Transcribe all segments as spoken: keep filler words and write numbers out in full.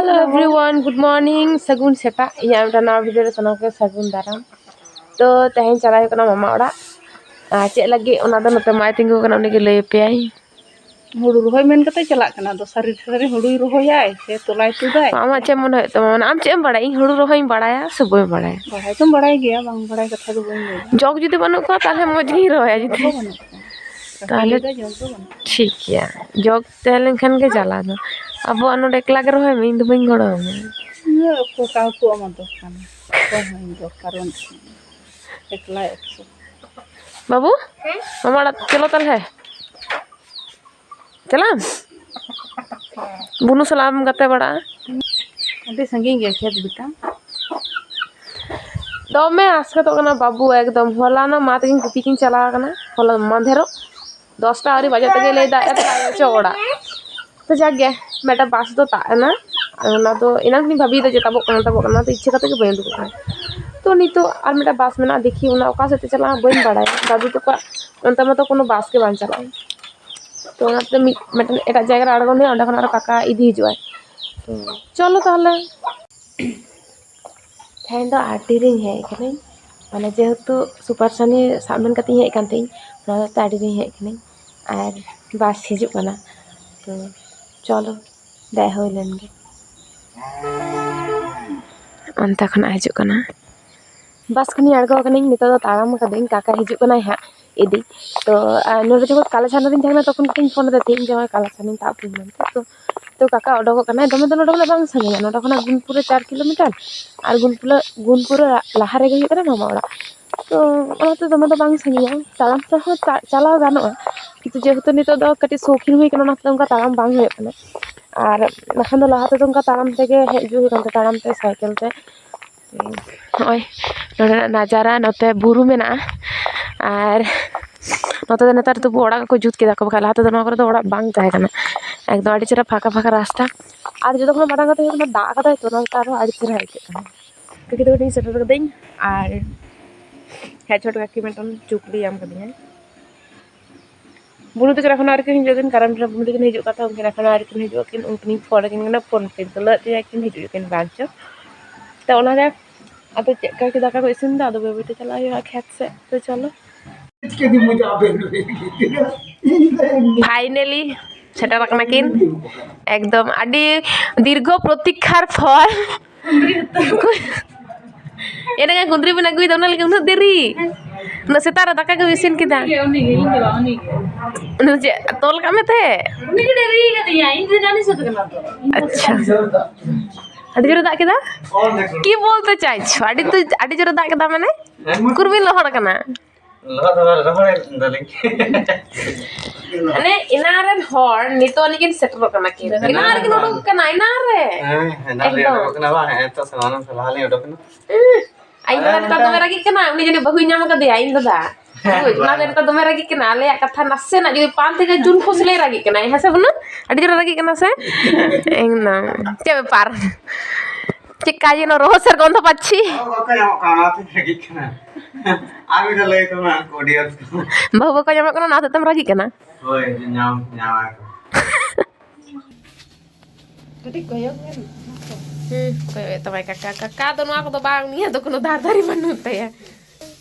Hello everyone, good morning, ᱥᱟᱹᱜᱩᱱ ᱥᱮᱛᱟᱜ᱾ ᱤᱧᱟᱹᱜ ᱢᱤᱫᱴᱟᱝ ᱱᱟᱣᱟ video ᱨᱮ ᱥᱟᱱᱟᱢ ᱠᱚ ᱥᱟᱹᱜᱩᱱ ᱫᱟᱨᱟᱢ᱾ ᱛᱚ ᱛᱮᱦᱮᱧ ᱪᱟᱞᱟᱣ ᱦᱩᱭᱩᱜ ᱠᱟᱱᱟ ᱢᱟᱢᱟ ᱚᱲᱟᱜ᱾ ᱟᱨ ᱪᱮᱫ ᱞᱟᱹᱜᱤᱫ, ᱚᱱᱟ ᱫᱚ ᱱᱚᱛᱮ ᱢᱟᱭ ᱛᱤᱸᱜᱩ ᱠᱟᱱᱟ, ᱩᱱᱤ ᱜᱮ ᱞᱟᱹᱭ ᱟᱯᱮᱭᱟᱭ᱾ ᱦᱩᱲᱩ ᱨᱚᱦᱚᱭ ᱢᱮᱱ ᱠᱟᱛᱮ ᱪᱟᱞᱟᱜ ᱠᱟᱱᱟ, ᱟᱫᱚ ᱥᱟᱹᱨᱤ ᱥᱟᱹᱨᱤ ᱦᱩᱲᱩᱭ ᱨᱚᱦᱚᱭᱟᱭ ᱥᱮ ᱛᱚᱞᱟᱭ ᱛᱩᱫᱟᱭ? ᱟᱢᱟᱜ ᱪᱮᱫ ᱢᱚᱱᱮ ᱦᱩᱭᱩᱜ ᱛᱟᱢᱟ? ᱢᱟᱱᱮ ᱟᱢ ᱪᱮᱫ ᱮᱢ ᱵᱟᱲᱟᱭᱟ? ᱤᱧ ᱦᱩᱲᱩ ᱨᱚᱦᱚᱭ ᱤᱧ ᱵᱟᱲᱟᱭᱟ ᱥᱮ ᱵᱟᱹᱧ ᱵᱟᱲᱟᱭᱟ? ᱵᱟᱲᱟᱭ ᱫᱚᱢ ᱵᱟᱲᱟᱭ ᱜᱮᱭᱟ, ᱵᱟᱝ ᱵᱟᱲᱟᱭ ᱠᱟᱛᱷᱟ ᱫᱚ ᱵᱟᱹᱧ ᱞᱟᱹᱭᱟ᱾ ᱡᱚᱜᱽ ᱡᱩᱫᱤ ᱵᱟᱹᱱᱩᱜ ᱠᱚᱣᱟ, ᱛᱟᱦᱚᱞᱮ ᱢᱚᱡᱽ ᱜᱤᱧ ᱨᱚᱦᱚᱭᱟ ᱡᱩᱫᱤ᱾ ᱡᱚᱜᱽ ᱫᱚ ᱵᱟᱹᱱᱩᱜ ᱠᱚᱣᱟ᱾ ᱛᱟᱦᱚᱞᱮ ᱨᱚᱦᱚᱭ ᱫᱚ ᱡᱚᱜᱽ ᱫᱚ ᱵᱟᱹᱱᱩᱜ ᱠᱚᱣᱟ᱾ ᱴᱷᱤᱠ ᱜᱮᱭᱟ, ᱡᱚᱜᱽ ᱛᱟᱦᱮᱸ ᱞᱮᱱᱠᱷᱟᱱ ᱜᱮ ᱡᱟᱞᱟ ᱫᱚ᱾ ᱟᱵᱚ ᱟᱨ ᱱᱚᱰᱮ ᱮᱠᱞᱟ ᱜᱮ ᱨᱚᱦᱚᱭ ᱢᱮ, ᱤᱧ ᱫᱚ ᱵᱟᱹᱧ ᱜᱚᱲᱚ ᱟᱢᱟ᱾ ᱤᱧᱟᱹᱜ ᱚᱠᱚᱭ ᱠᱟᱹᱣ ᱠᱚ ᱮᱢᱟ ᱫᱚᱨᱠᱟᱨ ᱵᱟᱹᱱᱩᱜ᱾ ᱚᱠᱚᱭ ᱦᱚᱸ ᱤᱧ ᱫᱚᱨᱠᱟᱨ ᱵᱟᱹᱱᱩᱜ ᱛᱤᱧᱟ᱾ ᱮᱠᱞᱟ ᱮᱠᱥᱚ᱾ ᱵᱟᱹᱵᱩ, ᱢᱟᱢᱟ ᱚᱲᱟᱜ ᱪᱚᱞᱚ ᱛᱟᱦᱚᱞᱮ᱾ ᱪᱟᱞᱟᱜ ᱟᱢ? ᱵᱩᱱᱩ ᱥᱟᱞᱟᱜ ᱮᱢ ᱜᱟᱛᱮ ᱵᱟᱲᱟᱜᱼᱟ᱾ ᱟᱹᱰᱤ ᱥᱟᱺᱜᱤᱧ ᱜᱮᱭᱟ ᱠᱷᱮᱛ ᱵᱤᱴᱟ᱾ ᱫᱚᱢᱮ ᱟᱥᱠᱮᱛᱚᱜ ᱠᱟᱱᱟ ᱵᱟᱹᱵᱩ ᱮᱠᱫᱚᱢ᱾ ᱦᱚᱞᱟᱱᱚᱜ ᱢᱟ ᱛᱟᱹᱠᱤᱱ ᱜᱩᱯᱤ ᱠᱤᱱ ᱪᱟᱞᱟᱣ ᱠᱟᱱᱟ, ᱦᱚᱞᱟ ᱢᱟᱫᱷᱮᱨᱚᱜ ᱫᱚᱥᱴᱟ ᱟᱹᱣᱨᱤ ᱵᱟᱡᱟᱜ ᱛᱮᱜᱮ ᱞᱟᱹᱭ ᱫᱟ, "ᱮ, ᱛᱟᱦᱞᱮ ᱪᱚ ᱚᱲᱟᱜ᱾" ᱛᱚ ᱡᱟᱠ ᱜᱮ, ᱢᱤᱫᱴᱟᱝ ᱵᱟᱥ ᱫᱚ ᱛᱟᱵ ᱮᱱᱟ, ᱚᱱᱟ ᱫᱚ ᱮᱱᱟᱝ ᱠᱷᱚᱱᱤᱧ ᱵᱷᱟᱹᱵᱤᱭᱮᱫᱟ ᱡᱮ ᱛᱟᱵᱚᱜ ᱠᱟᱱᱟ, ᱛᱟᱵᱚᱜ ᱠᱟᱱᱟ, ᱛᱚ ᱤᱪᱪᱷᱟᱹ ᱠᱟᱛᱮ ᱜᱮ ᱵᱟᱹᱧ ᱩᱰᱩᱠᱚᱜ ᱠᱟᱱᱟ᱾ ᱛᱚ ᱱᱤᱛᱚᱜ ᱟᱨ ᱢᱤᱫᱴᱟᱝ ᱵᱟᱥ ᱢᱮᱱᱟᱜᱼᱟ, ᱫᱮᱠᱷᱤ ᱚᱱᱟ ᱚᱠᱟ ᱥᱮᱫ ᱛᱮ ᱪᱟᱞᱟᱜᱼᱟ ᱵᱟᱹᱧ ᱵᱟᱲᱟᱭᱟ᱾ ᱫᱟᱫᱩ ᱛᱟᱠᱚᱣᱟᱜ ᱚᱱᱛᱮ ᱢᱟᱛᱚ ᱠᱳᱱᱳ ᱵᱟᱥ ᱜᱮ ᱵᱟᱝ ᱪᱟᱞᱟᱜᱼᱟ᱾ ᱛᱚ ᱚᱱᱟᱛᱮ ᱢᱤᱫ, ᱢᱤᱫᱴᱮᱱ ᱮᱴᱟᱜ ᱡᱟᱭᱜᱟ ᱨᱮ ᱟᱬᱜᱚᱱ ᱦᱩᱭᱩᱜᱼᱟ, ᱚᱸᱰᱮ ᱠᱷᱚᱱ ᱟᱨᱚ ᱠᱟᱠᱟ ᱤᱫᱤ ᱦᱤᱡᱩᱜᱼᱟᱭ᱾ ᱛᱚ ᱪᱚᱞᱚ ᱛᱟᱦᱚᱞᱮ᱾ ᱛᱮᱦᱮᱧ ᱫᱚ ᱟᱹᱰᱤ ᱨᱤᱧ ᱦᱮᱡ ᱠᱟᱹᱱᱟᱹᱧ, ᱢᱟᱱᱮ ᱡᱮᱦᱮᱛᱩ ᱥᱩᱯᱟᱨ ᱥᱟᱱᱤ ᱥᱟᱵ ᱢᱮᱱ ᱠᱟᱛᱮᱧ ᱦᱮᱡ ᱠᱟᱱ ᱛᱟᱦᱮᱸᱧ, ᱚᱱᱟ ᱦᱚᱛᱮᱡ ᱛᱮ ᱟᱹᱰᱤ ᱨᱤᱧ ᱦᱮᱡ ᱠᱟᱹᱱᱟᱹᱧ᱾ ᱟᱨ ᱵᱟᱥ ᱦᱤᱡᱩᱜ ᱠᱟᱱᱟ, ᱛᱚ ᱪᱚᱞᱚ ᱫᱮᱡ ᱦᱩᱭ ᱞᱮᱱ ᱜᱮ᱾ ᱚᱱᱛᱮ ᱠᱷᱚᱱᱟᱜ ᱦᱤᱡᱩᱜ ᱠᱟᱱᱟ᱾ ᱵᱟᱥ ᱠᱷᱚᱱᱤᱧ ᱟᱬᱜᱚ ᱟᱠᱟᱱᱟᱹᱧ, ᱱᱤᱛᱚᱜ ᱫᱚ ᱛᱟᱲᱟᱢ ᱟᱠᱟᱫᱟᱹᱧ, ᱠᱟᱠᱟ ᱦᱤᱡᱩᱜ ᱠᱟᱱᱟᱭ ᱦᱟᱸᱜ ᱤᱫᱤ᱾ ᱛᱚ ᱟᱨ ᱱᱚᱰᱮ ᱡᱚᱠᱷᱚᱱ ᱠᱟᱞᱟᱪᱷᱟᱱᱟ ᱨᱤᱧ ᱛᱟᱦᱮᱸ ᱠᱟᱱᱟ, ᱛᱚᱠᱷᱚᱱ ᱠᱟᱹᱴᱤᱡ ᱤᱧ ᱯᱷᱳᱱ ᱟᱫᱮ ᱛᱟᱦᱮᱸᱫ, "ᱤᱧ ᱡᱟᱶᱟᱭ ᱠᱟᱞᱟᱪᱷᱟᱱᱤᱧ ᱛᱟᱵ ᱠᱤᱱ ᱢᱮᱱᱛᱮ᱾" ᱛᱚ, ᱛᱚ ᱠᱟᱠᱟ ᱚᱰᱚᱠᱚᱜ ᱠᱟᱱᱟᱭ, ᱫᱚᱢᱮ ᱫᱚ ᱱᱚᱰᱮ ᱠᱷᱚᱱᱟᱜ ᱵᱟᱝ ᱥᱟᱺᱜᱤᱧᱟ, ᱱᱚᱰᱮ ᱠᱷᱚᱱᱟᱜ ᱜᱩᱱᱯᱩᱨ ᱨᱮ ᱪᱟᱨ ᱠᱤᱞᱳᱢᱤᱴᱟᱨ, ᱟᱨ ᱜᱩᱱᱯᱩᱨ, ᱜᱩᱱᱯᱩᱨ ᱞᱟᱦᱟ ᱨᱮᱜᱮ ᱦᱩᱭᱩᱜ ᱠᱟᱱᱟ ᱢᱟᱢᱟ ᱚᱲᱟᱜ᱾ ᱛᱚ ᱚᱱᱟᱛᱮ ᱫᱚᱢᱮ ᱫᱚ ᱵᱟᱝ ᱥᱟᱺᱜᱤᱧᱟ, ᱛᱟᱲᱟᱢ ᱛᱮᱦᱚᱸ ᱪᱟ-, ᱪᱟᱞᱟᱣ ᱜᱟᱱᱚᱜᱼᱟ, ᱠᱤᱱᱛᱩ ᱡᱮᱦᱮᱛᱩ ᱱᱤᱛᱚᱜ ᱫᱚ ᱠᱟᱹᱴᱤᱡ ᱥᱚᱠᱷᱤᱱ ᱦᱩᱭ ᱠᱟᱱᱟ, ᱚᱱᱟᱛᱮ ᱚᱱᱠᱟ ᱛᱟᱲᱟᱢ ᱵᱟᱝ ᱦᱩᱭᱩᱜ ᱠᱟᱱᱟ᱾ ᱟᱨ ᱵᱟᱠᱷᱟᱱ ᱫᱚ ᱞᱟᱦᱟ ᱛᱮᱫᱚ ᱚᱱᱠᱟ ᱛᱟᱲᱟᱢ ᱛᱮᱜᱮ ᱦᱮᱡ ᱦᱤᱡᱩᱜ ᱦᱩᱭᱩᱜ ᱠᱟᱱ ᱛᱟᱦᱮᱸᱫ, ᱛᱟᱲᱟᱢ ᱛᱮ, ᱥᱟᱭᱠᱮᱞ ᱛᱮ᱾ ᱱᱚᱜᱼᱚᱭ ᱱᱚᱰᱮᱱᱟᱜ ᱱᱟᱡᱟᱨᱟ, ᱱᱚᱛᱮ ᱵᱩᱨᱩ ᱢᱮᱱᱟᱜᱼᱟ, ᱟᱨ ᱱᱚᱛᱮ ᱫᱚ ᱱᱮᱛᱟᱨ ᱫᱚ ᱚᱲᱟᱜ ᱠᱚᱠᱚ ᱡᱩᱛ ᱠᱮᱫᱟ ᱠᱚ, ᱵᱟᱠᱷᱟᱱ ᱞᱟᱦᱟ ᱛᱮᱫᱚ ᱱᱚᱣᱟ ᱠᱚᱨᱮ ᱫᱚ ᱚᱲᱟᱜ ᱵᱟᱝ ᱛᱟᱦᱮᱸ ᱠᱟᱱᱟ, ᱮᱠᱫᱚᱢ ᱟᱹᱰᱤ ᱪᱮᱦᱨᱟ ᱯᱷᱟᱸᱠᱟ ᱯᱷᱟᱸᱠᱟ ᱨᱟᱥᱛᱟ᱾ ᱟᱨ ᱡᱚᱛᱚ ᱠᱷᱚᱱᱟᱜ ᱢᱟᱨᱟᱝ ᱠᱟᱛᱷᱟ ᱦᱩᱭᱩᱜ ᱠᱟᱱᱟ, ᱫᱟᱜ ᱠᱟᱫᱟᱭ ᱛᱚ, ᱚᱱᱟ ᱟᱨᱦᱚᱸ ᱟᱹᱰᱤ ᱪᱮᱦᱨᱟ ᱟᱹᱭᱠᱟᱹᱜ ᱠᱟᱱᱟ᱾ ᱠᱟᱹᱴᱤᱡ ᱫᱚ ᱠᱟᱹᱴᱤᱡ ᱥᱮᱴᱮᱨ ᱠᱟᱹᱫᱟᱹᱧ, ᱟᱨ ᱦᱮᱡ ᱪᱷᱚᱴ ᱠᱟᱹᱠᱤ ᱢᱤᱫᱴᱟᱝ ᱪᱩᱠᱞᱤ ᱮᱢ ᱠᱟᱫᱤᱧᱟᱭ᱾ ᱵᱩᱱᱩ ᱛᱟᱹᱠᱤᱱ ᱮᱠᱷᱚᱱ ᱟᱹᱣᱨᱤ ᱠᱤᱱ ᱦᱤᱡᱩᱜ ᱠᱤᱱ, ᱠᱟᱨᱚᱱ ᱵᱩᱱᱩ ᱛᱟᱹᱠᱤᱱ ᱦᱤᱡᱩᱜ ᱠᱟᱛᱷᱟ, ᱩᱱᱠᱤᱱ ᱮᱠᱷᱚᱱ ᱟᱹᱣᱨᱤ ᱠᱤᱱ ᱦᱤᱡᱩᱜ ᱟᱹᱠᱤᱱ, ᱩᱱᱠᱤᱱᱤᱧ ᱯᱷᱳᱱ ᱟᱹᱠᱤᱱ ᱠᱟᱱᱟ, ᱯᱷᱳᱱ ᱠᱤᱱ ᱛᱩᱞᱟᱹᱣ ᱛᱤᱧᱟ, ᱠᱤᱱ ᱦᱤᱡᱩᱜ ᱟᱹᱠᱤᱱ ᱵᱟᱝ ᱪᱚ᱾ ᱛᱚ ᱚᱱᱟᱜᱮ ᱟᱫᱚ ᱪᱮᱫ ᱞᱮᱠᱟ ᱠᱤ ᱫᱟᱠᱟ ᱠᱚ ᱤᱥᱤᱱ ᱮᱫᱟ, ᱟᱫᱚ ᱵᱟᱹᱭ ᱵᱟᱹᱭ ᱛᱮ ᱪᱟᱞᱟᱜ ᱦᱩᱭᱩᱜᱼᱟ ᱠᱷᱮᱛ ᱥᱮᱫ᱾ ᱛᱚ ᱪᱚᱞᱚ᱾ ᱯᱷᱟᱭᱱᱮᱞᱤ ᱥᱮᱴᱮᱨ ᱟᱠᱟᱱᱟ ᱠᱤᱱ᱾ ᱮᱠᱫᱚᱢ ᱟᱹᱰᱤ ᱫᱤᱨᱜᱷᱚ ᱯᱨᱚᱛᱤᱠᱠᱷᱟᱨ ᱯᱷᱚᱞ᱾ ᱮᱱᱟᱝ ᱠᱩᱸᱫᱽᱨᱤ ᱵᱤᱱ ᱟᱹᱜᱩᱭᱮᱫᱟ, ᱚᱱᱟ ᱞᱟᱹᱜᱤᱫ ᱩᱱᱟᱹᱜ ᱫᱮᱨᱤ? ᱩᱱᱟᱹᱜ ᱥᱮᱛᱟᱜ ᱨᱮ ᱫᱟᱠᱟ ᱠᱚ ᱤᱥᱤᱱ ᱠᱮᱫᱟ? ᱩᱱᱤ ᱜᱮ, ᱩᱱᱤ ᱜᱮ, ᱤᱧ ᱫᱚ ᱵᱟᱝ, ᱩᱱᱤ ᱜᱮ᱾ ᱩᱱᱤ ᱫᱚ ᱪᱮᱫ, ᱛᱚᱞ ᱠᱟᱜ ᱢᱮ ᱛᱟᱦᱮᱸᱫ? ᱩᱱᱤ ᱜᱮ ᱰᱮᱨᱤ ᱠᱟᱫᱤᱧᱟ, ᱤᱧ ᱫᱚ ᱮᱱᱟᱝ ᱨᱮᱧ ᱥᱟᱹᱛ ᱠᱟᱱᱟ ᱛᱚ᱾ ᱟᱪᱪᱷᱟ, ᱟᱹᱰᱤ ᱡᱳᱨᱮ ᱫᱟᱜ ᱠᱮᱫᱟ? ᱠᱤ ᱵᱚᱞᱛᱮ ᱪᱟᱭᱪᱷᱚ? ᱟᱹᱰᱤ ᱛᱩ-, ᱟᱹᱰᱤ ᱡᱳᱨᱮ ᱫᱟᱜ ᱠᱮᱫᱟ ᱢᱟᱱᱮ? ᱩᱠᱩᱨ ᱵᱤᱱ ᱞᱚᱦᱚᱫ ᱠᱟᱱᱟ? ᱞᱚᱦᱚᱫ ᱫᱚ ᱵᱟᱝ, ᱨᱚᱦᱚᱲ ᱫᱟᱞᱤᱧ᱾ ᱢᱟᱱᱮ ᱮᱱᱟᱝ ᱨᱮᱱ ᱦᱚᱲ ᱱᱤᱛᱚᱜ ᱟᱹᱱᱤᱡ ᱠᱤᱱ ᱥᱮᱴᱮᱨᱚᱜ ᱠᱟᱱᱟ ᱠᱤᱱ᱾ ᱮᱱᱟᱝ ᱨᱮᱠᱤᱱ ᱩᱰᱩᱠ ᱠᱟᱱᱟ, ᱮᱱᱟᱝ ᱨᱮ᱾ ᱦᱮᱸ, ᱮᱱᱟᱝ ᱨᱮ ᱮᱠᱫᱚᱢ᱾ ᱩᱰᱩᱠ ᱠᱟᱱᱟ ᱵᱟᱝ? ᱦᱮᱸ, ᱛᱚ ᱥᱟᱢᱟᱱ ᱥᱟᱞᱦᱟ ᱞᱤᱧ ᱩᱰᱩᱠ ᱠᱟᱱᱟ᱾ ᱩᱸᱦ, ᱟᱭᱳ ᱵᱟᱵᱟ ᱱᱮᱛᱟᱨ ᱫᱚᱢᱮ ᱨᱟᱹᱜᱤᱜ ᱠᱟᱱᱟ, ᱩᱱᱤ ᱡᱟᱹᱱᱤᱡ ᱵᱟᱹᱦᱩᱭ ᱧᱟᱢ ᱟᱠᱟᱫᱮᱭᱟ, ᱤᱧ ᱫᱟᱫᱟ᱾ ᱦᱮᱸ, ᱵᱩᱡᱽ, ᱚᱱᱟ ᱵᱟᱝ᱾ ᱱᱮᱛᱟᱨ ᱫᱚᱢᱮ ᱨᱟᱹᱜᱤᱜ ᱠᱟᱱᱟ, ᱟᱞᱮᱭᱟᱜ ᱠᱟᱛᱷᱟ ᱱᱟᱥᱮᱱᱟᱜ ᱡᱩᱫᱤ ᱯᱟᱱ ᱛᱮᱜᱮ ᱪᱩᱱ ᱯᱷᱩᱥ ᱞᱮ ᱨᱟᱹᱜᱤᱜ ᱠᱟᱱᱟᱭ, ᱦᱮᱸ ᱥᱮ ᱵᱟᱹᱱᱩ? ᱟᱹᱰᱤ ᱡᱳᱨᱮ ᱨᱟᱹᱜᱤᱜ ᱠᱟᱱᱟ ᱥᱮ? ᱮᱠᱫᱚᱢ᱾ ᱪᱮᱫ ᱵᱮᱯᱟᱨ? ᱪᱮᱫ ᱠᱟ ᱡᱮᱱᱚ ᱨᱚᱦᱚ ᱥᱮᱨ ᱜᱚᱱᱫᱷᱚ ᱯᱟᱪᱷᱤ? ᱵᱟᱠᱚ ᱧᱟᱢᱚᱜ ᱠᱟᱱᱟ, ᱚᱱᱟᱛᱮᱧ ᱨᱟᱹᱜᱤᱜ ᱠᱟᱱᱟ᱾ ᱟᱨ ᱢᱤᱫ ᱫᱷᱟᱣ ᱞᱟᱹᱭ ᱛᱟᱵᱚᱱᱟ ᱩᱱᱠᱩ audience ᱠᱚ᱾ ᱵᱟᱹᱦᱩ ᱵᱟᱠᱚ ᱧᱟᱢᱚᱜ ᱠᱟᱱᱟ, ᱚᱱᱟ ᱦᱚᱛᱮᱡ ᱛᱮᱢ ᱨᱟᱹᱜᱤᱜ ᱠᱟᱱᱟ? ᱦᱳᱭ, ᱧᱟᱢ, ᱧᱟᱢ ᱟᱠᱚ᱾ ᱠᱟᱹᱴᱤᱡ ᱠᱚᱭᱚᱜ ᱧᱮᱞ᱾ ᱦᱩᱸ, ᱠᱚᱭᱚᱜ ᱮᱫ ᱛᱟᱢᱟᱭ ᱠᱟᱠᱟ᱾ ᱠᱟᱠᱟ ᱫᱚ ᱱᱚᱣᱟ ᱠᱚᱫᱚ ᱵᱟᱝ, ᱩᱱᱤᱭᱟᱜ ᱫᱚ ᱠᱳᱱᱳ ᱫᱟᱨ ᱫᱟᱨᱤ ᱵᱟᱹᱱᱩᱜ ᱛᱟᱭᱟ᱾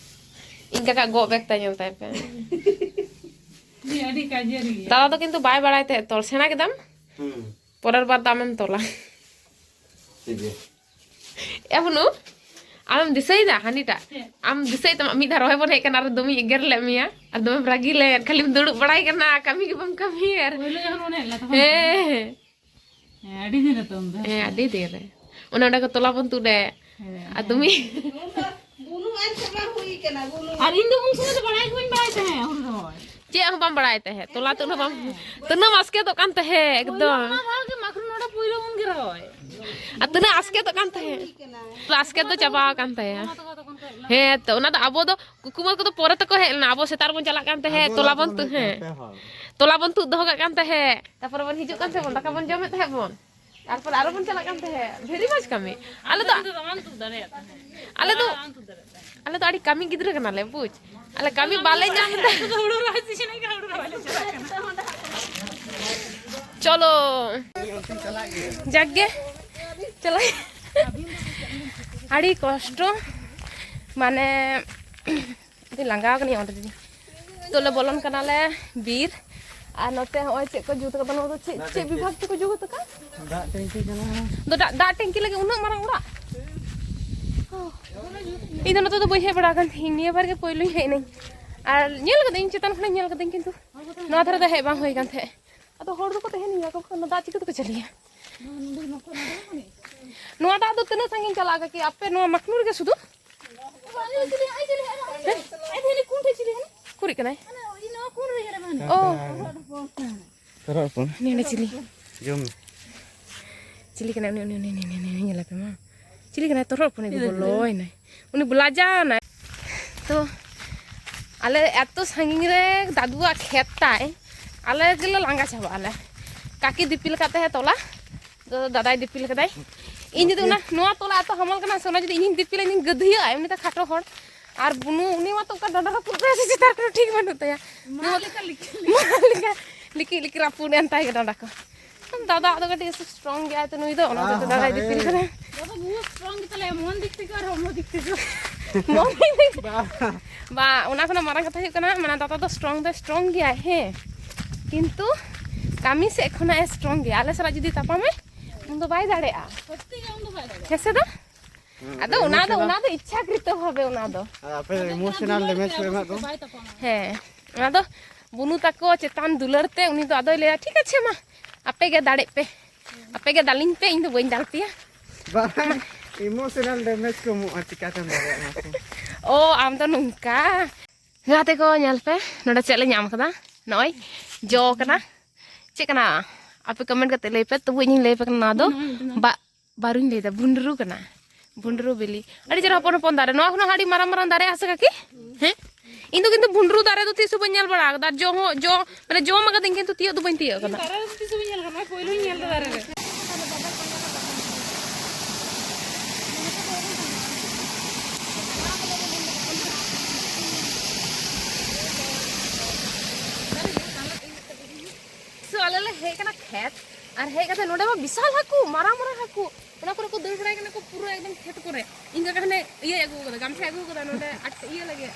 ᱤᱧ ᱠᱟᱠᱟ ᱜᱚᱜ ᱵᱮᱜᱽ ᱛᱟᱭ ᱧᱮᱞ ᱛᱟᱭ ᱯᱮ᱾ ᱩᱱᱤ ᱟᱹᱰᱤ ᱠᱟᱡᱮᱨ ᱜᱮᱭᱟ᱾ ᱫᱟᱫᱟ ᱫᱚ ᱠᱤᱱᱛᱩ ᱵᱟᱭ ᱵᱟᱲᱟᱭ ᱛᱟᱦᱮᱸᱫ ᱛᱚᱞ, ᱥᱮᱬᱟ ᱠᱮᱫᱟᱢ? ᱦᱩᱸ᱾ ᱯᱚᱨᱮᱨ ᱵᱟᱨ ᱫᱚ ᱟᱢᱮᱢ ᱛᱚᱞᱟ᱾ ᱴᱷᱤᱠ ᱜᱮᱭᱟ᱾ ᱮ ᱵᱩᱱᱩ, ᱟᱢᱮᱢ ᱫᱤᱥᱟᱹᱭᱮᱫᱟ ᱦᱟᱹᱱᱤᱴᱟᱜ? ᱪᱮᱫ? ᱟᱢ ᱫᱤᱥᱟᱹᱭ ᱛᱟᱢᱟ, ᱢᱤᱫ ᱫᱷᱟᱣ ᱨᱚᱦᱚᱭ ᱵᱚᱱ ᱦᱮᱡ ᱠᱟᱱᱟ ᱟᱨ ᱫᱚᱢᱮᱧ ᱮᱜᱮᱨ ᱞᱮᱫ ᱢᱮᱭᱟ ᱟᱨ ᱫᱚᱢᱮᱢ ᱨᱟᱹᱜᱤ ᱞᱮᱱ, ᱠᱷᱟᱹᱞᱤᱢ ᱫᱩᱲᱩᱵ ᱵᱟᱲᱟᱭ ᱠᱟᱱᱟ, ᱠᱟᱹᱢᱤ ᱜᱮ ᱵᱟᱢ ᱠᱟᱹᱢᱤᱭᱟ ᱟᱨ ᱯᱳᱭᱞᱳ ᱡᱚᱠᱷᱚᱱ ᱵᱚᱱ ᱦᱮᱡ ᱞᱮᱱᱟ ᱛᱚᱠᱷᱚᱱ ᱥᱮ? ᱦᱮᱸ᱾ ᱦᱮᱸ, ᱟᱹᱰᱤ ᱫᱤᱱ ᱨᱮ ᱛᱚ ᱩᱱ ᱫᱚ, ᱦᱮᱸ ᱥᱮ? ᱦᱮᱸ, ᱟᱹᱰᱤ ᱫᱤᱱ ᱨᱮ᱾ ᱚᱱᱮ ᱚᱸᱰᱮ ᱠᱚ ᱛᱚᱞᱟ ᱵᱚᱱ ᱛᱩᱫ ᱮᱫ᱾ ᱦᱮᱸ, ᱟᱨ ᱦᱮᱸ᱾ ᱫᱚᱢᱮ ᱩᱱ ᱫᱚ ᱵᱩᱱᱩ ᱟᱱ ᱪᱟᱵᱟ ᱦᱩᱭ ᱠᱟᱱᱟ, ᱵᱩᱱᱩ᱾ ᱟᱨ ᱤᱧ ᱫᱚ ᱩᱱ ᱥᱚᱢᱚᱭ ᱫᱚ ᱵᱟᱲᱟᱭ ᱜᱮ ᱵᱟᱹᱧ ᱵᱟᱲᱟᱭ ᱛᱟᱦᱮᱸᱫ ᱦᱩᱲᱩ ᱨᱚᱦᱚᱭ᱾ ᱪᱮᱫ ᱦᱚᱸ ᱵᱟᱢ ᱵᱟᱲᱟᱭ ᱛᱟᱦᱮᱸᱫ, ᱛᱚᱞᱟ ᱛᱩᱫ ᱦᱚᱸ ᱵᱟᱢ, ᱛᱤᱱᱟᱹᱜ ᱮᱢ ᱟᱥᱠᱮᱛᱚᱜ ᱠᱟᱱ ᱛᱟᱦᱮᱸᱫ ᱮᱠᱫᱚᱢ᱾ ᱯᱳᱭᱞᱳ ᱚᱱᱟ ᱫᱷᱟᱣ ᱜᱮ ᱢᱟᱜᱽ ᱨᱮ ᱱᱚᱰᱮ ᱯᱳᱭᱞᱳ ᱩᱱ ᱜᱮ ᱨᱚᱦᱚᱭ᱾ ᱟᱨ ᱛᱤᱱᱟᱹᱜ ᱟᱥᱠᱮᱛᱚᱜ ᱠᱟᱱ ᱛᱟᱦᱮᱸᱫ᱾ ᱟᱥᱠᱮᱛ ᱫᱚ ᱪᱟᱵᱟ ᱟᱠᱟᱱ ᱛᱟᱭᱟ᱾ ᱚᱱᱟ ᱛᱮᱜᱮ ᱛᱚᱠᱷᱚᱱ ᱠᱚ ᱦᱮᱡ ᱞᱮᱱᱟ᱾ ᱦᱮᱸ ᱛᱚ, ᱚᱱᱟ ᱫᱚ ᱟᱵᱚ ᱫᱚ ᱠᱩᱠᱩ ᱢᱟᱹᱨ ᱠᱚᱫᱚ ᱯᱚᱨᱮ ᱛᱮᱠᱚ ᱦᱮᱡ ᱞᱮᱱᱟ᱾ ᱟᱵᱚ ᱥᱮᱛᱟᱜ ᱨᱮᱵᱚᱱ ᱪᱟᱞᱟᱜ ᱠᱟᱱ ᱛᱟᱦᱮᱸᱫ, ᱟᱵᱚ ᱛᱚᱞᱟ ᱞᱟᱦᱟ ᱵᱚᱱ ᱛᱮᱵᱚᱱ ᱛᱩ-, ᱦᱮᱡ ᱠᱟᱱᱟ, ᱦᱮᱸ᱾ ᱯᱮ ᱦᱚᱲ᱾ ᱛᱚᱞᱟ ᱵᱚᱱ ᱛᱩᱫ ᱫᱚᱦᱚ ᱠᱟᱜ ᱠᱟᱱ ᱛᱟᱦᱮᱸᱫ, ᱛᱟᱨᱯᱚᱨᱮ ᱵᱚᱱ ᱦᱤᱡᱩᱜ ᱠᱟᱱ ᱛᱟᱦᱮᱸᱫ, ᱵᱚᱱ ᱫᱟᱠᱟ ᱵᱚᱱ ᱡᱚᱢᱮᱫ ᱛᱟᱦᱮᱸᱫ ᱵᱚᱱ᱾ ᱛᱟᱨᱯᱚᱨᱮ ᱟᱨᱚ ᱵᱚᱱ ᱪᱟᱞᱟᱜ ᱠᱟᱱ ᱛᱟᱦᱮᱸᱫ, ᱵᱷᱮᱨᱤ ᱢᱚᱡᱽ ᱠᱟᱹᱢᱤ᱾ ᱟᱞᱮ ᱫᱚ, ᱟᱢ ᱫᱚ ᱵᱟᱢ ᱛᱩᱫ ᱫᱟᱲᱮᱭᱟᱜ ᱛᱟᱦᱮᱸᱫ᱾ ᱟᱞᱮ ᱫᱚ, ᱟᱞᱮ ᱫᱚ ᱟᱹᱰᱤ ᱠᱟᱹᱢᱤ ᱜᱤᱫᱽᱨᱟᱹ ᱠᱟᱱᱟᱞᱮ, ᱵᱩᱡᱽ᱾ ᱟᱞᱮ ᱠᱟᱹᱢᱤ ᱵᱟᱞᱮ ᱧᱟᱢ ᱮᱫᱟ᱾ ᱦᱩᱲᱩ ᱨᱚᱦᱚᱭ ᱥᱤᱡᱤᱱ ᱜᱮ ᱦᱩᱲᱩ ᱨᱚᱦᱚᱭ ᱞᱮ ᱪᱟᱞᱟᱜ ᱠᱟᱱᱟ᱾ ᱪᱚᱞᱚ᱾ ᱡᱟᱠ ᱜᱮ᱾ ᱪᱟᱞᱟᱜ᱾ ᱟᱹᱰᱤ ᱠᱚᱥᱴᱚ᱾ ᱢᱟᱱᱮ, ᱟᱹᱰᱤ ᱞᱟᱸᱜᱟ ᱠᱟᱹᱱᱟᱹᱧ already᱾ ᱱᱤᱛᱚᱜ ᱞᱮ ᱵᱚᱞᱚᱱ ᱠᱟᱱᱟᱞᱮ ᱵᱤᱨ᱾ ᱟᱨ ᱱᱚᱛᱮ ᱦᱚᱸᱜᱼᱚᱭ ᱪᱮᱫ ᱠᱚ ᱡᱩᱛ ᱠᱟᱫᱟ, ᱱᱚᱣᱟ ᱫᱚ ᱪᱮᱫ, ᱪᱮᱫ ᱵᱤᱵᱷᱟᱜᱽ ᱪᱚᱠᱚ ᱡᱩᱛ ᱠᱟᱫᱟ? ᱫᱟᱜ ᱴᱮᱝᱠᱤ ᱠᱟᱱᱟ᱾ ᱫᱚ ᱫᱟᱜ, ᱫᱟᱜ ᱴᱮᱝᱠᱤ ᱞᱟᱹᱜᱤᱫ ᱩᱱᱟᱹᱜ ᱢᱟᱨᱟᱝ ᱚᱲᱟᱜ? ᱤᱧ ᱫᱚ ᱱᱚᱛᱮ ᱫᱚ ᱵᱟᱹᱧ ᱦᱮᱡ ᱵᱟᱲᱟ ᱟᱠᱟᱱ ᱛᱟᱦᱮᱸᱧ, ᱱᱤᱭᱟᱹ ᱵᱟᱨ ᱜᱮ ᱯᱳᱭᱞᱳᱧ ᱦᱮᱡ ᱮᱱᱟᱹᱧ᱾ ᱟᱨ ᱧᱮᱞ ᱠᱟᱹᱫᱟᱹᱧ, ᱪᱮᱛᱟᱱ ᱠᱷᱚᱱᱟᱜ ᱧᱮᱞ ᱠᱟᱹᱫᱟᱹᱧ, ᱠᱤᱱᱛᱩ ᱱᱚᱣᱟ ᱫᱷᱟᱨᱮ ᱫᱚ ᱦᱮᱡ ᱵᱟᱝ ᱦᱩᱭ ᱠᱟᱱ ᱛᱟᱦᱮᱸᱫ᱾ ᱟᱫᱚ ᱦᱚᱲ ᱫᱚᱠᱚ ᱛᱟᱦᱮᱱ ᱜᱮᱭᱟ ᱠᱚ, ᱠᱷᱟᱱ ᱫᱟᱜ ᱪᱤᱠᱟᱹ ᱛᱮᱠᱚ ᱪᱟᱹᱞᱩᱭᱟ? ᱱᱚᱣᱟ ᱫᱟᱜ ᱫᱚ ᱛᱤᱱᱟᱹᱜ ᱥᱟᱺᱜᱤᱧ ᱪᱟᱞᱟᱜᱼᱟ ᱠᱟᱠᱤ? ᱟᱯᱮ ᱱᱚᱣᱟ ᱢᱟᱠᱱᱩ ᱨᱮᱜᱮ ᱥᱩᱫᱷᱩ? ᱠᱩᱨᱤᱜ ᱠᱟᱱᱟᱭ᱾ ᱚ᱾ ᱛᱚᱨᱦᱚᱫ ᱦᱚᱯᱚᱱ᱾ ᱱᱮᱸᱰᱮ ᱪᱤᱞᱤ? ᱡᱚᱢ ᱢᱮ᱾ ᱪᱤᱞᱤ ᱠᱟᱱᱟᱭ ᱩᱱᱤ, ᱩᱱᱤ, ᱩᱱᱤ, ᱩᱱᱤ, ᱩᱱᱤ, ᱧᱮᱞᱮ ᱯᱮ ᱢᱟ᱾ ᱪᱤᱞᱤ ᱠᱟᱱᱟᱭ? ᱛᱚᱨᱦᱚᱫ ᱦᱚᱯᱚᱱ, ᱩᱱᱤ ᱵᱚᱞᱚᱭᱮᱱᱟᱭ᱾ ᱩᱱᱤ ᱞᱟᱡᱟᱣ ᱮᱱᱟᱭ᱾ ᱛᱚ, ᱟᱞᱮ ᱮᱛᱚ ᱥᱟᱺᱜᱤᱧ ᱨᱮ ᱫᱟᱫᱩᱣᱟᱜ ᱠᱷᱮᱛ ᱛᱟᱭ, ᱟᱞᱮ ᱜᱮᱞᱮ ᱞᱟᱸᱜᱟ ᱪᱟᱵᱟᱜ ᱟᱞᱮ᱾ ᱠᱟᱠᱤ ᱫᱤᱯᱤᱞ ᱠᱟᱜ ᱛᱟᱦᱮᱸ ᱛᱚᱞᱟ, ᱫᱟᱫᱟᱭ ᱫᱤᱯᱤᱞ ᱠᱟᱫᱟᱭ᱾ ᱤᱧ ᱡᱩᱫᱤ ᱚᱱᱟ, ᱱᱚᱣᱟ ᱛᱚᱞᱟ ᱮᱛᱚ ᱦᱟᱢᱟᱞ ᱠᱟᱱᱟ ᱥᱮ, ᱚᱱᱟ ᱡᱩᱫᱤ ᱤᱧᱤᱧ ᱫᱤᱯᱤᱞᱟ, ᱤᱧᱤᱧ ᱜᱟᱹᱫᱷᱤᱭᱟᱹᱜᱼᱟ, ᱮᱢᱱᱤ ᱛᱮ ᱠᱷᱟᱴᱚ ᱦᱚᱲ᱾ ᱟᱨ ᱵᱩᱱᱩ, ᱩᱱᱤ ᱢᱟᱛᱚ ᱚᱱᱠᱟ ᱰᱟᱸᱰᱟ ᱨᱟᱹᱯᱩᱫ ᱛᱟᱭᱟ ᱥᱮ ᱪᱮᱛᱟᱱ ᱠᱷᱚᱱ ᱴᱷᱤᱠ ᱵᱟᱹᱱᱩᱜ ᱛᱟᱭᱟ᱾ ᱢᱟ ᱞᱮᱠᱟ ᱞᱤᱠᱤ ᱢᱟ ᱞᱮᱠᱟ ᱞᱤᱠᱤ ᱞᱤᱠᱤ ᱨᱟᱹᱯᱩᱫ ᱮᱱ ᱛᱟᱭ ᱜᱮ ᱰᱟᱸᱰᱟ ᱠᱚ᱾ ᱫᱟᱫᱟ ᱫᱚ ᱠᱟᱹᱴᱤᱡ strong ᱜᱮᱭᱟᱭ ᱛᱚ ᱱᱩᱭ ᱫᱚ, ᱚᱱᱟ ᱦᱚᱛᱮᱡ ᱛᱮ ᱫᱟᱫᱟᱭ ᱫᱤᱯᱤᱞ ᱠᱟᱱᱟ᱾ ᱫᱟᱫᱟ ᱵᱚᱦᱩ strong ᱜᱮᱛᱟᱞᱮᱭᱟ, ᱢᱚᱱ ᱫᱤᱠ ᱛᱷᱮᱠᱮ ᱟᱨ ᱦᱚᱲᱢᱚ ᱫᱤᱠ ᱛᱷᱮᱠᱮ᱾ ᱢᱚᱱ ᱫᱤᱠ ᱛᱷᱮᱠᱮ᱾ ᱵᱟ᱾ ᱵᱟ, ᱚᱱᱟ ᱠᱷᱚᱱᱟᱜ ᱢᱟᱨᱟᱝ ᱠᱟᱛᱷᱟ ᱦᱩᱭᱩᱜ ᱠᱟᱱᱟ, ᱢᱟᱱᱮ ᱫᱟᱫᱟ ᱫᱚ strong ᱫᱚ strong ᱜᱮᱭᱟᱭ, ᱦᱮᱸ, ᱠᱤᱱᱛᱩ ᱠᱟᱹᱢᱤ ᱥᱮᱫ ᱠᱷᱚᱱᱟᱜ ᱮ strong ᱜᱮᱭᱟ᱾ ᱟᱞᱮ ᱥᱟᱞᱟᱜ ᱡᱩᱫᱤ ᱛᱟᱯᱟᱢᱟᱭ, ᱩᱱ ᱫᱚ ᱵᱟᱭ ᱫᱟᱲᱮᱭᱟᱜᱼᱟ᱾ ᱥᱚᱛᱛᱤ ᱜᱮ ᱩᱱ ᱫᱚ ᱵᱟᱭ ᱫᱟᱲᱮᱭᱟᱜᱼᱟ᱾ ᱦᱮᱸ ᱥᱮ ᱫᱟ? ᱦᱩᱸ, ᱟᱫᱚ ᱚᱱᱟ ᱫᱚ, emotional᱾ ᱚᱱᱟ ᱫᱚ ᱤᱪᱪᱷᱟᱠᱨᱤᱛᱚ ᱵᱷᱟᱵᱮ ᱚᱱᱟ ᱫᱚ᱾ ᱟᱨ ᱟᱯᱮ emotional damage ᱯᱮ ᱮᱢᱟᱜ ᱫᱚ᱾ ᱦᱮᱸ, ᱚᱱᱟ ᱫᱚ ᱵᱩᱱᱩ ᱛᱟᱠᱚ ᱪᱮᱛᱟᱱ ᱫᱩᱞᱟᱹᱲ ᱛᱮ ᱩᱱᱤ ᱫᱚ ᱟᱫᱚᱭ ᱞᱟᱹᱭᱟ, "ᱴᱷᱤᱠ ᱟᱪᱷᱮ ᱢᱟ, ᱟᱯᱮ ᱜᱮ ᱫᱟᱲᱮᱜ ᱯᱮ, ᱟᱯᱮ ᱜᱮ ᱫᱟᱞᱤᱧ ᱯᱮ, ᱤᱧ ᱫᱚ ᱵᱟᱹᱧ ᱫᱟᱞ ᱯᱮᱭᱟ᱾" ᱵᱟᱝ, emotional damage ᱠᱚ ᱮᱢᱚᱜᱼᱟ, ᱪᱤᱠᱟᱛᱮᱢ ᱫᱟᱲᱮᱭᱟᱜᱼᱟ ᱚᱱᱟ ᱠᱚ? ᱚ, ᱟᱢ ᱫᱚ ᱱᱚᱝᱠᱟ᱾ ᱜᱟᱛᱮ ᱠᱚ, ᱧᱮᱞ ᱯᱮ, ᱱᱚᱰᱮ ᱪᱮᱫ ᱞᱮ ᱧᱟᱢ ᱠᱟᱫᱟ᱾ ᱱᱚᱜᱼᱚᱭ ᱡᱚ ᱠᱟᱱᱟ᱾ ᱪᱮᱫ ᱠᱟᱱᱟ? ᱟᱯᱮ comment ᱠᱟᱛᱮ ᱞᱟᱹᱭ ᱯᱮ, ᱛᱚᱵᱩ ᱤᱧᱤᱧ ᱞᱟᱹᱭ ᱟᱯᱮ ᱠᱟᱱᱟ, ᱱᱚᱣᱟ ᱫᱚ ᱵᱟ-, ᱵᱟᱹᱨᱩᱧ ᱞᱟᱹᱭᱫᱟ, ᱵᱷᱩᱸᱰᱨᱩ ᱠᱟᱱᱟ, ᱵᱷᱩᱸᱰᱨᱩ ᱵᱤᱞᱤ᱾ ᱟᱹᱰᱤ ᱪᱮᱦᱨᱟ ᱦᱚᱯᱚᱱ ᱦᱚᱯᱚᱱ ᱫᱟᱨᱮ᱾ ᱱᱚᱣᱟ ᱠᱷᱚᱱ ᱦᱚᱸ ᱟᱹᱰᱤ ᱢᱟᱨᱟᱝ ᱢᱟᱨᱟᱝ ᱫᱟᱨᱮ ᱟᱥᱮ ᱠᱟᱠᱤ? ᱦᱮᱸ? ᱤᱧ ᱫᱚ ᱠᱤᱱᱛᱩ ᱵᱷᱩᱸᱰᱨᱩ ᱫᱟᱨᱮ ᱫᱚ ᱛᱤᱥ ᱦᱚᱸ ᱵᱟᱹᱧ ᱧᱮᱞ ᱵᱟᱲᱟ ᱟᱠᱟᱫᱟ᱾ ᱟᱨ ᱡᱚ ᱦᱚᱸ, ᱡᱚ, ᱢᱟᱱᱮ ᱡᱚᱢ ᱟᱠᱟᱫᱟᱹᱧ, ᱠᱤᱱᱛᱩ ᱛᱤᱭᱳᱜ ᱫᱚ ᱵᱟᱹᱧ ᱛᱤᱭᱳᱜ ᱟᱠᱟᱫᱟ᱾ ᱫᱟᱨᱮ ᱫᱚ ᱛᱤᱥ ᱦᱚᱸ ᱵᱟᱹᱧ ᱧᱮᱞ ᱟᱠᱟᱫᱟ, ᱱᱚᱜᱼᱚᱭ ᱯᱳᱭᱞᱳᱧ ᱧᱮᱞ ᱮᱫᱟ ᱫᱟᱨᱮ ᱨᱮ᱾ ᱟᱨ ᱦᱮᱡ ᱠᱟᱛᱮ ᱱᱚᱰᱮ ᱢᱟ ᱵᱤᱥᱟᱞ ᱦᱟᱹᱠᱩ, ᱢᱟᱨᱟᱝ ᱢᱟᱨᱟᱝ ᱦᱟᱹᱠᱩ᱾ ᱚᱱᱟ ᱠᱚᱨᱮ ᱠᱚ ᱫᱟᱹᱲ ᱵᱟᱲᱟᱭ ᱠᱟᱱᱟ ᱠᱚ ᱯᱩᱨᱟᱹ ᱮᱠᱫᱚᱢ ᱠᱷᱮᱛ ᱠᱚᱨᱮ᱾ ᱤᱧ ᱠᱟᱠᱟ ᱦᱟᱱᱮ ᱤᱭᱟᱹ ᱟᱹᱜᱩ ᱠᱟᱫᱟ, ᱜᱟᱢᱪᱷᱟ ᱟᱹᱜᱩ ᱠᱟᱫᱟ ᱱᱚᱰᱮ ᱟᱴ ᱤᱭᱟᱹ ᱞᱟᱹᱜᱤᱫ,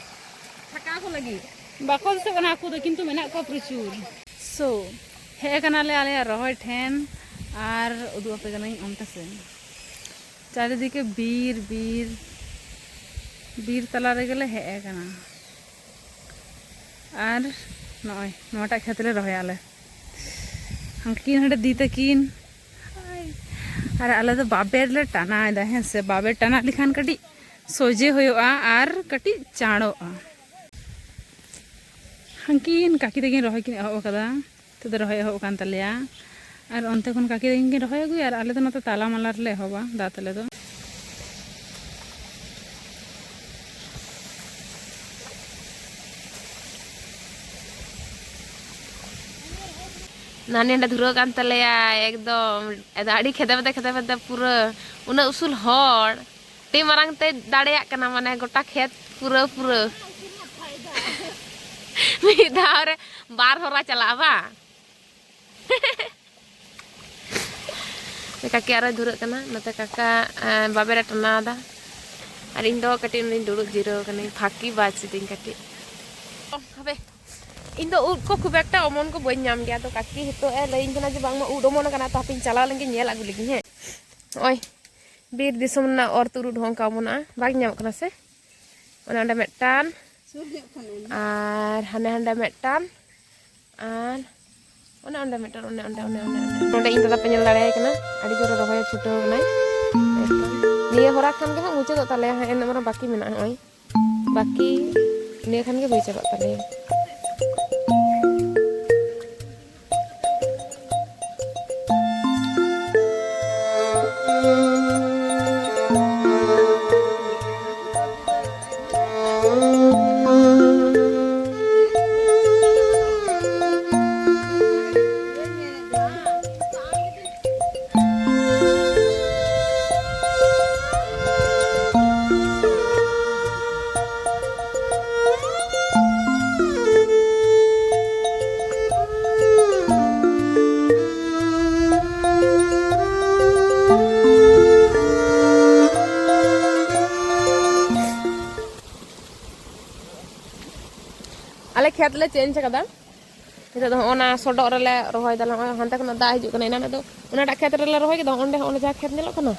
ᱪᱷᱟᱠᱟᱣ ᱠᱚ ᱞᱟᱹᱜᱤᱫ᱾ ᱵᱟᱠᱚ ᱫᱤᱥᱟᱹᱜ ᱠᱟᱱᱟ ᱦᱟᱹᱠᱩ ᱫᱚ, ᱠᱤᱱᱛᱩ ᱢᱮᱱᱟᱜ ᱠᱚᱣᱟ ᱯᱨᱚᱪᱩᱨ᱾ So, ᱦᱮᱡ ᱟᱠᱟᱱᱟᱞᱮ ᱟᱞᱮᱭᱟᱜ ᱨᱚᱦᱚᱭ ᱴᱷᱮᱱ ᱟᱨ ᱩᱫᱩᱜ ᱟᱯᱮ ᱠᱟᱹᱱᱟᱹᱧ ᱚᱱᱛᱮ ᱥᱮᱱ᱾ ᱪᱟᱨᱤᱫᱤᱠᱮ ᱵᱤᱨ, ᱵᱤᱨ, ᱵᱤᱨ ᱛᱟᱞᱟ ᱨᱮᱜᱮ ᱞᱮ ᱦᱮᱡ ᱟᱠᱟᱱᱟ᱾ ᱟᱨ ᱱᱚᱜᱼᱚᱭ ᱱᱚᱣᱟᱴᱟᱜ ᱠᱷᱮᱛ ᱞᱮ ᱨᱚᱦᱚᱭᱟ ᱟᱞᱮ᱾ ᱦᱟᱹᱱᱠᱤᱱ ᱦᱟᱸᱰᱮ ᱫᱤ ᱛᱟᱹᱠᱤᱱ᱾ ᱟᱨ ᱟᱞᱮ ᱫᱚ ᱵᱟᱵᱮᱨ ᱞᱮ ᱴᱟᱱᱟᱣ ᱮᱫᱟ, ᱦᱮᱸ ᱥᱮ? ᱵᱟᱵᱮᱨ ᱴᱟᱱᱟᱣ ᱞᱮᱠᱷᱟᱱ ᱠᱟᱹᱴᱤᱡ ᱥᱚᱡᱷᱮ ᱦᱩᱭᱩᱜᱼᱟ ᱟᱨ ᱠᱟᱹᱴᱤᱡ ᱪᱟᱬᱚᱜᱼᱟ᱾ ᱦᱟᱹᱱᱠᱤᱱ ᱠᱟᱹᱠᱤ ᱛᱟᱹᱠᱤᱱ ᱨᱚᱦᱚᱭ ᱠᱤᱱ ᱮᱦᱚᱵ ᱟᱠᱟᱫᱟ᱾ ᱱᱤᱛᱚᱜ ᱫᱚ ᱨᱚᱦᱚᱭ ᱮᱦᱚᱵ ᱟᱠᱟᱱ ᱛᱟᱞᱮᱭᱟ᱾ ᱟᱨ ᱚᱱᱛᱮ ᱠᱷᱚᱱ ᱠᱟᱹᱠᱤ ᱛᱟᱹᱠᱤᱱ ᱠᱤᱱ ᱨᱚᱦᱚᱭ ᱟᱹᱜᱩᱭᱟ ᱟᱨ ᱟᱞᱮ ᱫᱚ ᱱᱚᱛᱮ ᱛᱟᱞᱟ ᱢᱟᱞᱟ ᱨᱮᱞᱮ ᱮᱦᱚᱵᱟ ᱫᱟᱜ ᱛᱟᱞᱮ ᱫᱚ᱾ ᱱᱟᱱᱤ ᱦᱟᱸᱰᱮ ᱫᱷᱩᱨᱟᱹᱣ ᱠᱟᱱ ᱛᱟᱞᱮᱭᱟ ᱮᱠᱫᱚᱢ᱾ ᱟᱫᱚ ᱟᱹᱰᱤ ᱠᱷᱮᱫᱮ ᱵᱮᱫᱮ, ᱠᱷᱮᱫᱮ ᱵᱮᱫᱮ ᱯᱩᱨᱟᱹ᱾ ᱩᱱᱟᱹᱜ ᱩᱥᱩᱞ ᱦᱚᱲ, ᱟᱹᱰᱤ ᱢᱟᱨᱟᱝ ᱛᱮ ᱫᱟᱲᱮᱭᱟᱜ ᱠᱟᱱᱟ, ᱢᱟᱱᱮ ᱜᱚᱴᱟ ᱠᱷᱮᱛ ᱯᱩᱨᱟᱹ ᱯᱩᱨᱟᱹ᱾ ᱢᱤᱫ ᱫᱷᱟᱣ ᱨᱮ ᱵᱟᱨ ᱦᱚᱨᱟ ᱪᱟᱞᱟᱜᱼᱟ ᱵᱟᱝ? ᱠᱟᱠᱤ ᱟᱨᱚᱭ ᱫᱷᱩᱨᱟᱹᱜ ᱠᱟᱱᱟ, ᱱᱚᱛᱮ ᱠᱟᱠᱟ, ᱮᱸ, ᱵᱟᱵᱮᱨᱮ ᱴᱟᱱᱟᱣ ᱮᱫᱟ᱾ ᱟᱨ ᱤᱧ ᱫᱚ ᱠᱟᱹᱴᱤᱡ ᱱᱚᱰᱮᱧ ᱫᱩᱲᱩᱵ ᱡᱤᱨᱟᱹᱣ ᱠᱟᱹᱱᱟᱹᱧ, ᱯᱷᱟᱸᱠᱤ ᱵᱟᱡᱽ ᱤᱫᱟᱹᱧ ᱠᱟᱹᱴᱤᱡ᱾ ᱚ, ᱦᱟᱯᱮ, ᱤᱧ ᱫᱚ ᱩᱫ ᱠᱚ ᱠᱷᱩᱵ ᱮᱠᱴᱟ ᱚᱢᱚᱱ ᱠᱚ ᱵᱟᱹᱧ ᱧᱟᱢ ᱜᱮᱭᱟ᱾ ᱟᱫᱚ ᱠᱟᱠᱤ ᱱᱤᱛᱚᱜ ᱮ ᱞᱟᱹᱭᱟᱹᱧ ᱠᱟᱱᱟ ᱡᱮ ᱵᱟᱝᱢᱟ ᱩᱫ ᱚᱢᱚᱱ ᱟᱠᱟᱱᱟ, ᱛᱚ ᱦᱟᱯᱮᱧ ᱪᱟᱞᱟᱣ ᱞᱮᱱᱜᱮ ᱧᱮᱞ ᱟᱹᱜᱩ ᱞᱮᱜᱤᱧ, ᱦᱮᱸ᱾ ᱱᱚᱜᱼᱚᱭ ᱵᱤᱨ ᱫᱤᱥᱚᱢ ᱨᱮᱱᱟᱜ ᱚᱨ ᱛᱩᱫ ᱩᱫ ᱦᱚᱸ ᱚᱱᱠᱟ ᱚᱢᱚᱱᱚᱜᱼᱟ, ᱵᱟᱝ ᱧᱟᱢᱚᱜ ᱠᱟᱱᱟ ᱥᱮ? ᱚᱱᱮ ᱚᱸᱰᱮ ᱢᱤᱫᱴᱟᱝ, ᱟᱨ ᱦᱟᱱᱮ ᱦᱟᱸᱰᱮ ᱢᱤᱫᱴᱟᱝ, ᱟᱨ ᱚᱱᱮ ᱚᱸᱰᱮ ᱢᱤᱫᱴᱟᱝ, ᱚᱱᱮ ᱚᱸᱰᱮ, ᱚᱱᱮ ᱚᱸᱰᱮ, ᱚᱸᱰᱮ᱾ ᱱᱚᱸᱰᱮ ᱤᱧ ᱫᱟᱫᱟ ᱯᱮ ᱧᱮᱞ ᱫᱟᱲᱮᱭᱟᱭ ᱠᱟᱱᱟ, ᱟᱹᱰᱤ ᱡᱳᱨᱮ ᱨᱚᱦᱚᱭᱮ ᱪᱷᱩᱴᱟᱹᱣ ᱠᱟᱱᱟᱭ᱾ ᱮᱠᱫᱚᱢ᱾ ᱱᱤᱭᱟᱹ ᱦᱚᱨᱟ ᱠᱷᱟᱱ ᱜᱮ ᱦᱟᱸᱜ ᱢᱩᱪᱟᱹᱫᱚᱜ ᱛᱟᱞᱮᱭᱟ ᱦᱟᱸᱜ, ᱮᱱ ᱨᱮᱦᱚᱸ ᱵᱟᱹᱠᱤ ᱢᱮᱱᱟᱜᱼᱟ, ᱱᱚᱜᱼᱚᱭ᱾ ᱵᱟᱹᱠᱤ ᱱᱤᱭᱟᱹ ᱠᱷᱟᱱ ᱜᱮ ᱦᱩᱭ ᱪᱟᱵᱟᱜ ᱛᱟᱞᱮᱭᱟ᱾ ᱠᱷᱮᱛ ᱞᱮ ᱪᱮᱧᱡᱽ ᱠᱟᱫᱟ᱾ ᱱᱤᱛᱚᱜ ᱫᱚ ᱦᱚᱸᱜᱼᱚ ᱱᱟ ᱥᱚᱰᱚᱜ ᱨᱮᱞᱮ ᱨᱚᱦᱚᱭ ᱫᱟᱞᱮ, ᱦᱚᱸᱜᱼᱚᱭ ᱦᱟᱱᱛᱮ ᱠᱷᱚᱱᱟᱜ ᱫᱟᱜ ᱦᱤᱡᱩᱜ ᱠᱟᱱᱟ᱾ ᱮᱱᱟᱱ ᱫᱚ ᱚᱱᱟᱴᱟᱜ ᱠᱷᱮᱛ ᱨᱮᱞᱮ ᱨᱚᱦᱚᱭ ᱠᱮᱫᱟ, ᱚᱸᱰᱮ ᱦᱚᱸᱜᱼᱚ ᱱᱟ ᱡᱟᱦᱟᱸ ᱠᱷᱮᱛ ᱧᱮᱞᱚᱜ ᱠᱟᱱᱟ,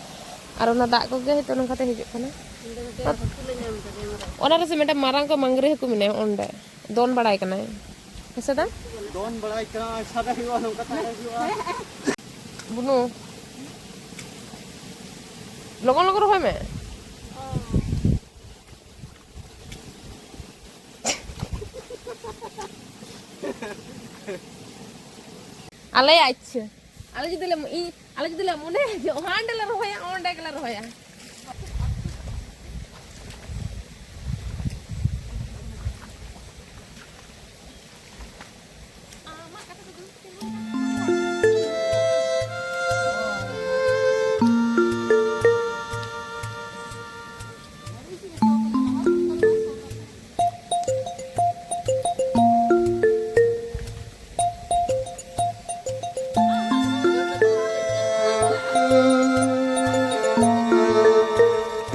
ᱟᱨ ᱚᱱᱟ ᱫᱟᱜ ᱠᱚᱜᱮ ᱦᱤᱛᱚᱜ ᱱᱚᱝᱠᱟᱛᱮ ᱦᱤᱡᱩᱜ ᱠᱟᱱᱟ᱾ ᱚᱱᱟ ᱨᱮᱥᱮ ᱢᱤᱫᱴᱟᱝ ᱢᱟᱨᱟᱝ ᱠᱚ ᱢᱟᱝᱜᱽᱨᱤ ᱦᱟᱹᱠᱩ ᱢᱮᱱᱟᱭᱟ ᱚᱸᱰᱮ, ᱫᱚᱱ ᱵᱟᱲᱟᱭ ᱠᱟᱱᱟᱭ᱾ ᱦᱮᱸᱥᱮ ᱫᱟ? ᱫᱚᱱ ᱵᱟᱲᱟᱭ ᱠᱟᱱᱟᱭ, ᱥᱟᱫᱟ ᱦᱩᱭᱩᱜᱼᱟ, ᱱᱚᱝᱠᱟ ᱛᱟᱦᱮᱸ ᱦᱩᱭᱩᱜᱼᱟ᱾ ᱵᱩᱱᱩ, ᱞᱚᱜᱚᱱ ᱞᱚᱜᱚᱱ ᱨᱚᱦᱚᱭ ᱢᱮ᱾ ᱟᱞᱮᱭᱟᱜ ᱤᱪᱪᱷᱟᱹ, ᱟᱞᱮ ᱡᱩᱫᱤ ᱞᱮ, ᱤᱧ, ᱟᱞᱮ ᱡᱩᱫᱤ ᱞᱮ ᱢᱚᱱᱮᱭᱟ ᱡᱮ ᱦᱟᱸᱰᱮ ᱞᱮ ᱨᱚᱦᱚᱭᱟ, ᱚᱸᱰᱮ ᱜᱮᱞᱮ ᱨᱚᱦᱚᱭᱟ᱾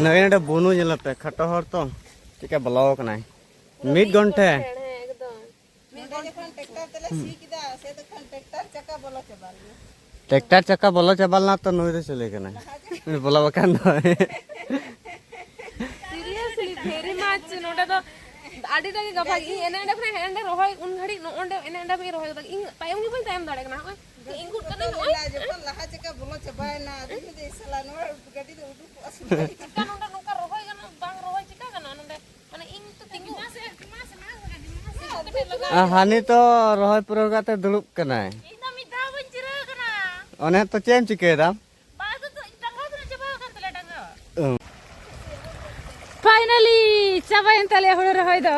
ᱱᱚᱜᱼᱚᱭ ᱱᱚᱰᱮ ᱵᱩᱱᱩ ᱧᱮᱞᱚᱜ ᱯᱮ, ᱠᱷᱟᱴᱚ ᱦᱚᱲ ᱛᱚ, ᱪᱮᱫᱠᱟ ᱵᱚᱞᱚ ᱟᱠᱟᱱᱟᱭ᱾ ᱢᱤᱫ ᱜᱷᱚᱱᱴᱮ᱾ ᱦᱮᱸ, ᱮᱠᱫᱚᱢ᱾ ᱱᱚᱰᱮ ᱡᱚᱠᱷᱚᱱ ᱴᱨᱟᱠᱴᱟᱨ ᱛᱮᱞᱮ ᱥᱤ ᱠᱮᱫᱟ, ᱥᱮ ᱛᱚᱠᱷᱚᱱ ᱴᱨᱟᱠᱴᱟᱨ ᱪᱟᱠᱟ ᱵᱚᱞᱚ ᱪᱟᱵᱟ ᱞᱮᱱᱟ᱾ ᱴᱨᱟᱠᱴᱟᱨ ᱪᱟᱠᱟ ᱵᱚᱞᱚ ᱪᱟᱵᱟ ᱞᱮᱱᱟ ᱛᱚ, ᱱᱩᱭ ᱫᱚ ᱪᱤᱞᱤ ᱠᱟᱱᱟᱭ? ᱩᱱᱤ ᱵᱚᱞᱚ ᱟᱠᱟᱱ ᱫᱚ᱾ Seriously, very much. ᱱᱚᱰᱮ ᱫᱚ ᱟᱹᱰᱤᱴᱟ ᱜᱮ ᱜᱟᱵᱷᱟ ᱜᱮ᱾ ᱤᱧ ᱮᱱᱮ ᱮᱸᱰᱮ ᱠᱷᱚᱱᱟᱜ ᱦᱮᱸ ᱮᱸᱰᱮ ᱨᱚᱦᱚᱭ, ᱩᱱ ᱜᱷᱟᱹᱲᱤᱡ ᱱᱚᱜᱼᱚᱸᱰᱮ ᱮᱱᱮ ᱮᱸᱰᱮ ᱵᱟᱹᱧ ᱨᱚᱦᱚᱭ ᱠᱟᱫᱟ᱾ ᱤᱧ ᱛᱟᱭᱚᱢ ᱜᱮ ᱵᱟᱹᱧ ᱛᱟᱭᱚᱢ ᱫᱟᱲᱮ ᱠᱟᱱᱟ᱾ ᱦᱚᱸᱜᱼᱚᱭ ᱤᱧ ᱜᱩᱰ ᱠᱟᱹᱫᱟᱹᱧ, ᱱᱚᱜᱼᱚᱭ᱾ ᱡᱚᱠᱷᱚᱱ ᱞᱟᱦᱟ ᱪᱟᱠᱟ ᱵᱚᱞᱚ ᱪᱟᱵᱟᱭᱮᱱᱟ, ᱟᱫᱚᱧ ᱢᱮᱱᱫᱟ, "ᱮ ᱥᱟᱞᱟ, ᱱᱚᱣᱟ ᱜᱟᱹᱰᱤ ᱫᱚ ᱩᱰᱩᱠᱚᱜᱼᱟ ᱥᱮ ᱵᱟᱝ?" ᱪᱮᱠᱟ ᱱᱚᱰᱮ ᱱᱚᱝᱠᱟ ᱨᱚᱦᱚᱭ ᱜᱟᱱᱚᱜᱼᱟ? ᱵᱟᱝ ᱨᱚᱦᱚᱭ ᱪᱮᱠᱟ ᱜᱟᱱᱚᱜᱼᱟ ᱱᱚᱰᱮ? ᱢᱟᱱᱮ ᱤᱧ ᱛᱚ ᱛᱤᱸᱜᱩ᱾ ᱟᱨ ᱦᱟᱹᱱᱤ ᱛᱚ ᱨᱚᱦᱚᱭ ᱯᱩᱨᱟᱹᱣ ᱠᱟᱛᱮ ᱫᱩᱲᱩᱵ ᱠᱟᱱᱟᱭ᱾ ᱤᱧ ᱫᱚ ᱢᱤᱫ ᱫᱷᱟᱣ ᱵᱟᱹᱧ ᱡᱤᱨᱟᱹᱣ ᱠᱟᱱᱟ᱾ ᱚᱱᱮ ᱛᱚ, ᱪᱮᱫ ᱮᱢ ᱪᱤᱠᱟᱹᱭᱮᱫᱟ? ᱵᱟᱝ, ᱟᱫᱚ ᱛᱚ ᱤᱧ ᱴᱟᱸᱜᱟᱣ ᱫᱚ ᱪᱟᱵᱟ ᱟᱠᱟᱱ ᱛᱟᱞᱮᱭᱟ ᱴᱟᱸᱜᱟᱣ᱾ ᱚ᱾ Finally ᱪᱟᱵᱟᱭᱮᱱ ᱛᱟᱞᱮᱭᱟ ᱦᱩᱲᱩ ᱨᱚᱦᱚᱭ ᱫᱚ᱾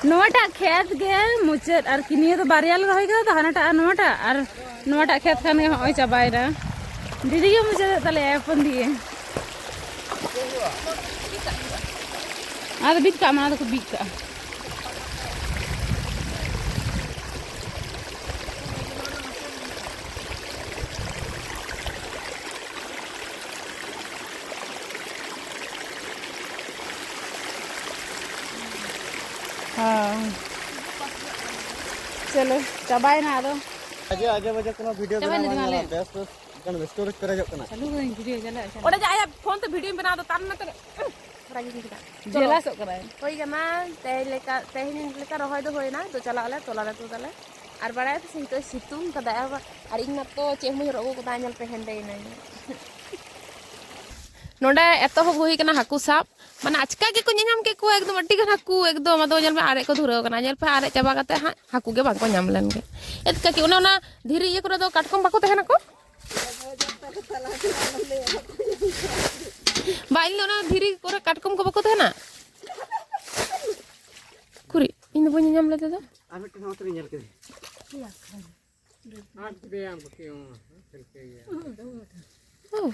ᱱᱚᱣᱟᱴᱟᱜ ᱠᱷᱮᱛ ᱜᱮ ᱢᱩᱪᱟᱹᱫ ᱟᱨᱠᱤ᱾ ᱱᱤᱭᱟᱹ ᱫᱚ ᱵᱟᱨᱭᱟ ᱞᱮ ᱨᱚᱦᱚᱭ ᱠᱟᱫᱟ ᱛᱚ, ᱦᱟᱱᱟᱴᱟᱜ ᱟᱨ ᱱᱚᱣᱟᱴᱟᱜ, ᱟᱨ ᱱᱚᱣᱟᱴᱟᱜ ᱠᱷᱮᱛ ᱠᱷᱟᱱ ᱜᱮ ᱦᱚᱸᱜᱼᱚᱭ ᱪᱟᱵᱟᱭᱮᱱᱟ᱾ ᱫᱤᱫᱤ ᱜᱮ ᱢᱩᱪᱟᱹᱫ ᱛᱟᱞᱮᱭᱟ ᱦᱚᱯᱚᱱ ᱫᱤᱭᱮ᱾ ᱟᱫᱚ ᱵᱤᱫ ᱠᱟᱜ ᱢᱮ, ᱚᱱᱟ ᱫᱚᱠᱚ ᱵᱤᱫ ᱠᱟᱜᱼᱟ᱾ ᱦᱮᱸ᱾ ᱪᱚᱞᱚ, ᱪᱟᱵᱟᱭᱮᱱᱟ ᱟᱫᱚ᱾ ᱟᱡᱮ, ᱟᱡᱮ ᱵᱟᱡᱮ ᱠᱳᱱᱳ ᱵᱷᱤᱰᱤᱭᱳ ᱪᱟᱵᱟᱭᱮᱱᱟ ᱵᱮᱱᱟᱣ ᱵᱟᱝ ᱡᱚᱢᱟ ᱧᱮᱞᱚᱜᱼᱟ᱾ ᱞᱮ᱾ ᱵᱮᱥ, ᱵᱮᱥ, ᱮᱠᱷᱚᱱ ᱥᱴᱳᱨᱮᱡᱽ ᱯᱮᱨᱮᱡᱚᱜ ᱠᱟᱱᱟ᱾ ᱪᱟᱹᱞᱩ ᱠᱟᱹᱫᱟᱹᱧ ᱵᱷᱤᱰᱤᱭᱳ, ᱪᱟᱞᱟᱜ, ᱪᱟᱞᱟᱜ᱾ ᱚᱸᱰᱮ ᱡᱮ ᱟᱭᱟᱜ ᱯᱷᱳᱱ ᱛᱮ ᱵᱷᱤᱰᱤᱭᱳᱧ ᱵᱮᱱᱟᱣ ᱫᱟ, ᱛᱟᱨ ᱢᱟᱱᱮ ᱛᱚ, ᱩᱦ, ᱨᱟᱹᱜᱤ ᱜᱮ ᱪᱮᱫᱟᱜ? ᱪᱚᱞᱚ᱾ ᱡᱮᱞᱟᱥᱚᱜ ᱠᱟᱱᱟᱭ᱾ ᱦᱩᱭ ᱠᱟᱱᱟ, ᱛᱮᱦᱮᱧ ᱞᱮᱠᱟ, ᱛᱮᱦᱮᱧ ᱞᱮᱠᱟ ᱨᱚᱦᱚᱭ ᱫᱚ ᱦᱩᱭᱱᱟ᱾ ᱛᱚ ᱪᱟᱞᱟᱜ ᱟᱞᱮ, ᱛᱚᱞᱟ ᱞᱮ ᱛᱩᱫ ᱟᱞᱮ᱾ ᱟᱨ ᱵᱟᱲᱟᱭ ᱯᱮᱥᱮ ᱱᱤᱛᱚᱜ ᱥᱤᱛᱩᱝ ᱠᱟᱫᱟᱭ, ᱟᱨ, ᱟᱨ ᱤᱧ ᱢᱟᱛᱚ ᱪᱮᱫ ᱦᱚᱸ ᱵᱟᱹᱧ ᱦᱚᱨᱚᱜ ᱟᱹᱜᱩ ᱠᱟᱫᱟ, ᱧᱮᱞ ᱯᱮ ᱦᱮᱸᱫᱮᱭᱮᱱᱟᱹᱧ᱾ ᱱᱚᱰᱮ ᱮᱛᱚᱦᱚᱵ ᱦᱩᱭ ᱠᱟᱱᱟ ᱦᱟᱹᱠᱩ ᱥᱟᱵ, ᱢᱟᱱᱮ ᱟᱪᱠᱟ ᱜᱮᱠᱚ ᱧᱮᱧᱟᱢ ᱠᱮᱫ ᱠᱚᱣᱟ, ᱮᱠᱫᱚᱢ ᱟᱹᱰᱤ ᱜᱟᱱ ᱦᱟᱹᱠᱩ, ᱮᱠᱫᱚᱢ ᱟᱫᱚ ᱧᱮᱞ ᱢᱮ ᱟᱨᱮᱡ ᱠᱚ ᱫᱷᱩᱨᱟᱹᱣ ᱠᱟᱱᱟ, ᱧᱮᱞ ᱯᱮ ᱟᱨᱮᱡ ᱪᱟᱵᱟ ᱠᱟᱛᱮ ᱦᱟᱸᱜ ᱦᱟᱹᱠᱩ ᱜᱮ ᱵᱟᱝᱠᱚ ᱧᱟᱢ ᱞᱮᱱ ᱜᱮ᱾ ᱮᱛᱠᱟ ᱠᱤ ᱚᱱᱮ ᱚᱱᱟ ᱫᱷᱤᱨᱤ ᱤᱭᱟᱹ ᱠᱚᱨᱮ ᱫᱚ ᱠᱟᱴᱠᱚᱢ ᱵᱟᱠᱚ ᱛᱟᱦᱮᱱᱟᱠᱚ? ᱵᱟ, ᱤᱧ ᱫᱚ ᱚᱱᱟ ᱫᱷᱤᱨᱤ ᱠᱚᱨᱮ ᱠᱟᱴᱠᱚᱢ ᱠᱚ ᱵᱟᱠᱚ ᱛᱟᱦᱮᱱᱟ? ᱩᱠᱩᱨᱤᱡ, ᱤᱧ ᱫᱚ ᱵᱟᱹᱧ ᱧᱟᱢ ᱞᱮᱫᱮ ᱫᱚ᱾ ᱟᱨ ᱢᱤᱫᱴᱮᱱ ᱱᱚᱣᱟ ᱛᱮᱜᱮ ᱧᱮᱞ ᱠᱮᱫᱮ᱾ ᱟᱫ ᱠᱮᱫᱮᱭᱟᱢ ᱵᱟᱹᱠᱤ ᱦᱚᱸ, ᱪᱮᱫ ᱞᱮᱠᱟ ᱜᱮᱭᱟ? ᱳ᱾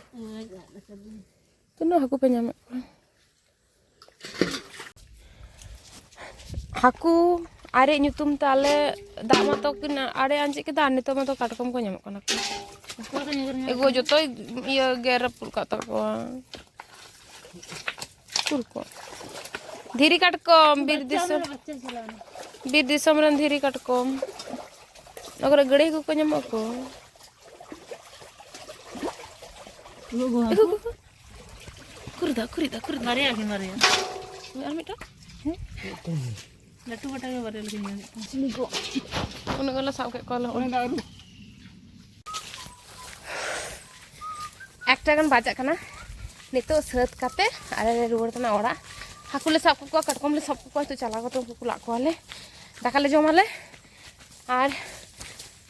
ᱛᱤᱱᱟᱹᱜ ᱦᱟᱹᱠᱩ ᱯᱮ ᱧᱟᱢᱮᱫ ᱠᱚᱣᱟ? ᱦᱟᱹᱠᱩ ᱟᱨᱮᱡ ᱧᱩᱛᱩᱢ ᱛᱮ ᱟᱞᱮ ᱫᱟᱜ ᱢᱟᱛᱚ ᱠᱤᱱ ᱟᱨᱮᱡ ᱟᱸᱡᱮᱫ ᱠᱮᱫᱟ, ᱟᱨ ᱱᱤᱛᱚᱜ ᱢᱟᱛᱚ ᱠᱟᱴᱠᱚᱢ ᱠᱚ ᱧᱟᱢᱚᱜ ᱠᱟᱱᱟ ᱠᱚ᱾ ᱮᱜᱳ, ᱡᱚᱛᱚᱭ ᱤᱭᱟᱹ ᱜᱮ ᱨᱟᱹᱯᱩᱫ ᱠᱟᱜ ᱛᱟᱠᱚᱣᱟ᱾ ᱩᱠᱩᱨ ᱠᱚ? ᱫᱷᱤᱨᱤ ᱠᱟᱴᱠᱚᱢ, ᱵᱤᱨ ᱫᱤᱥᱚᱢ, ᱵᱤᱨ ᱫᱤᱥᱚᱢ ᱨᱮᱱ ᱫᱷᱤᱨᱤ ᱠᱟᱴᱠᱚᱢ᱾ ᱚᱱᱟ ᱠᱚᱨᱮ ᱜᱟᱹᱲᱟᱹᱭ ᱠᱚᱠᱚ ᱧᱟᱢᱚᱜ ᱟᱠᱚ᱾ ᱩᱠᱩᱨ ᱫᱟ, ᱩᱠᱩᱨ ᱫᱟ, ᱩᱠᱩᱨ ᱫᱟ? ᱵᱟᱨᱭᱟ ᱜᱮ, ᱵᱟᱨᱭᱟ᱾ ᱟᱨ ᱢᱤᱫᱴᱟᱝ? ᱞᱟᱹᱴᱩ ᱠᱟᱴᱟ ᱜᱮ ᱵᱟᱨᱭᱟ ᱞᱮᱠᱟᱧ ᱧᱟᱢᱮᱫ ᱠᱚᱣᱟ᱾ ᱪᱤᱞᱤ ᱠᱚ? ᱩᱱᱟᱹᱜ ᱜᱟᱱ ᱞᱮ ᱥᱟᱵ ᱠᱮᱫ ᱠᱚᱣᱟ ᱞᱮ᱾ ᱚᱱᱟ ᱫᱚ ᱟᱹᱨᱩ᱾ ᱮᱠᱴᱟ ᱜᱟᱱ ᱵᱟᱡᱟᱜ ᱠᱟᱱᱟ᱾ ᱱᱤᱛᱚᱜ ᱥᱟᱹᱛ ᱠᱟᱛᱮ ᱟᱞᱮ ᱞᱮ ᱨᱩᱣᱟᱹᱲ ᱠᱟᱱᱟ ᱚᱲᱟᱜ᱾ ᱦᱟᱹᱠᱩ ᱞᱮ ᱥᱟᱵ ᱠᱮᱫ ᱠᱚᱣᱟ, ᱠᱟᱴᱠᱚᱢ ᱞᱮ ᱥᱟᱵ ᱠᱮᱫ ᱠᱚᱣᱟ, ᱱᱤᱛᱚᱜ ᱪᱟᱞᱟᱣ ᱠᱟᱛᱮ ᱩᱱᱠᱩ ᱠᱚ ᱞᱟᱜ ᱠᱚᱣᱟᱞᱮ, ᱫᱟᱠᱟ ᱞᱮ ᱡᱚᱢᱟᱞᱮ᱾ ᱟᱨ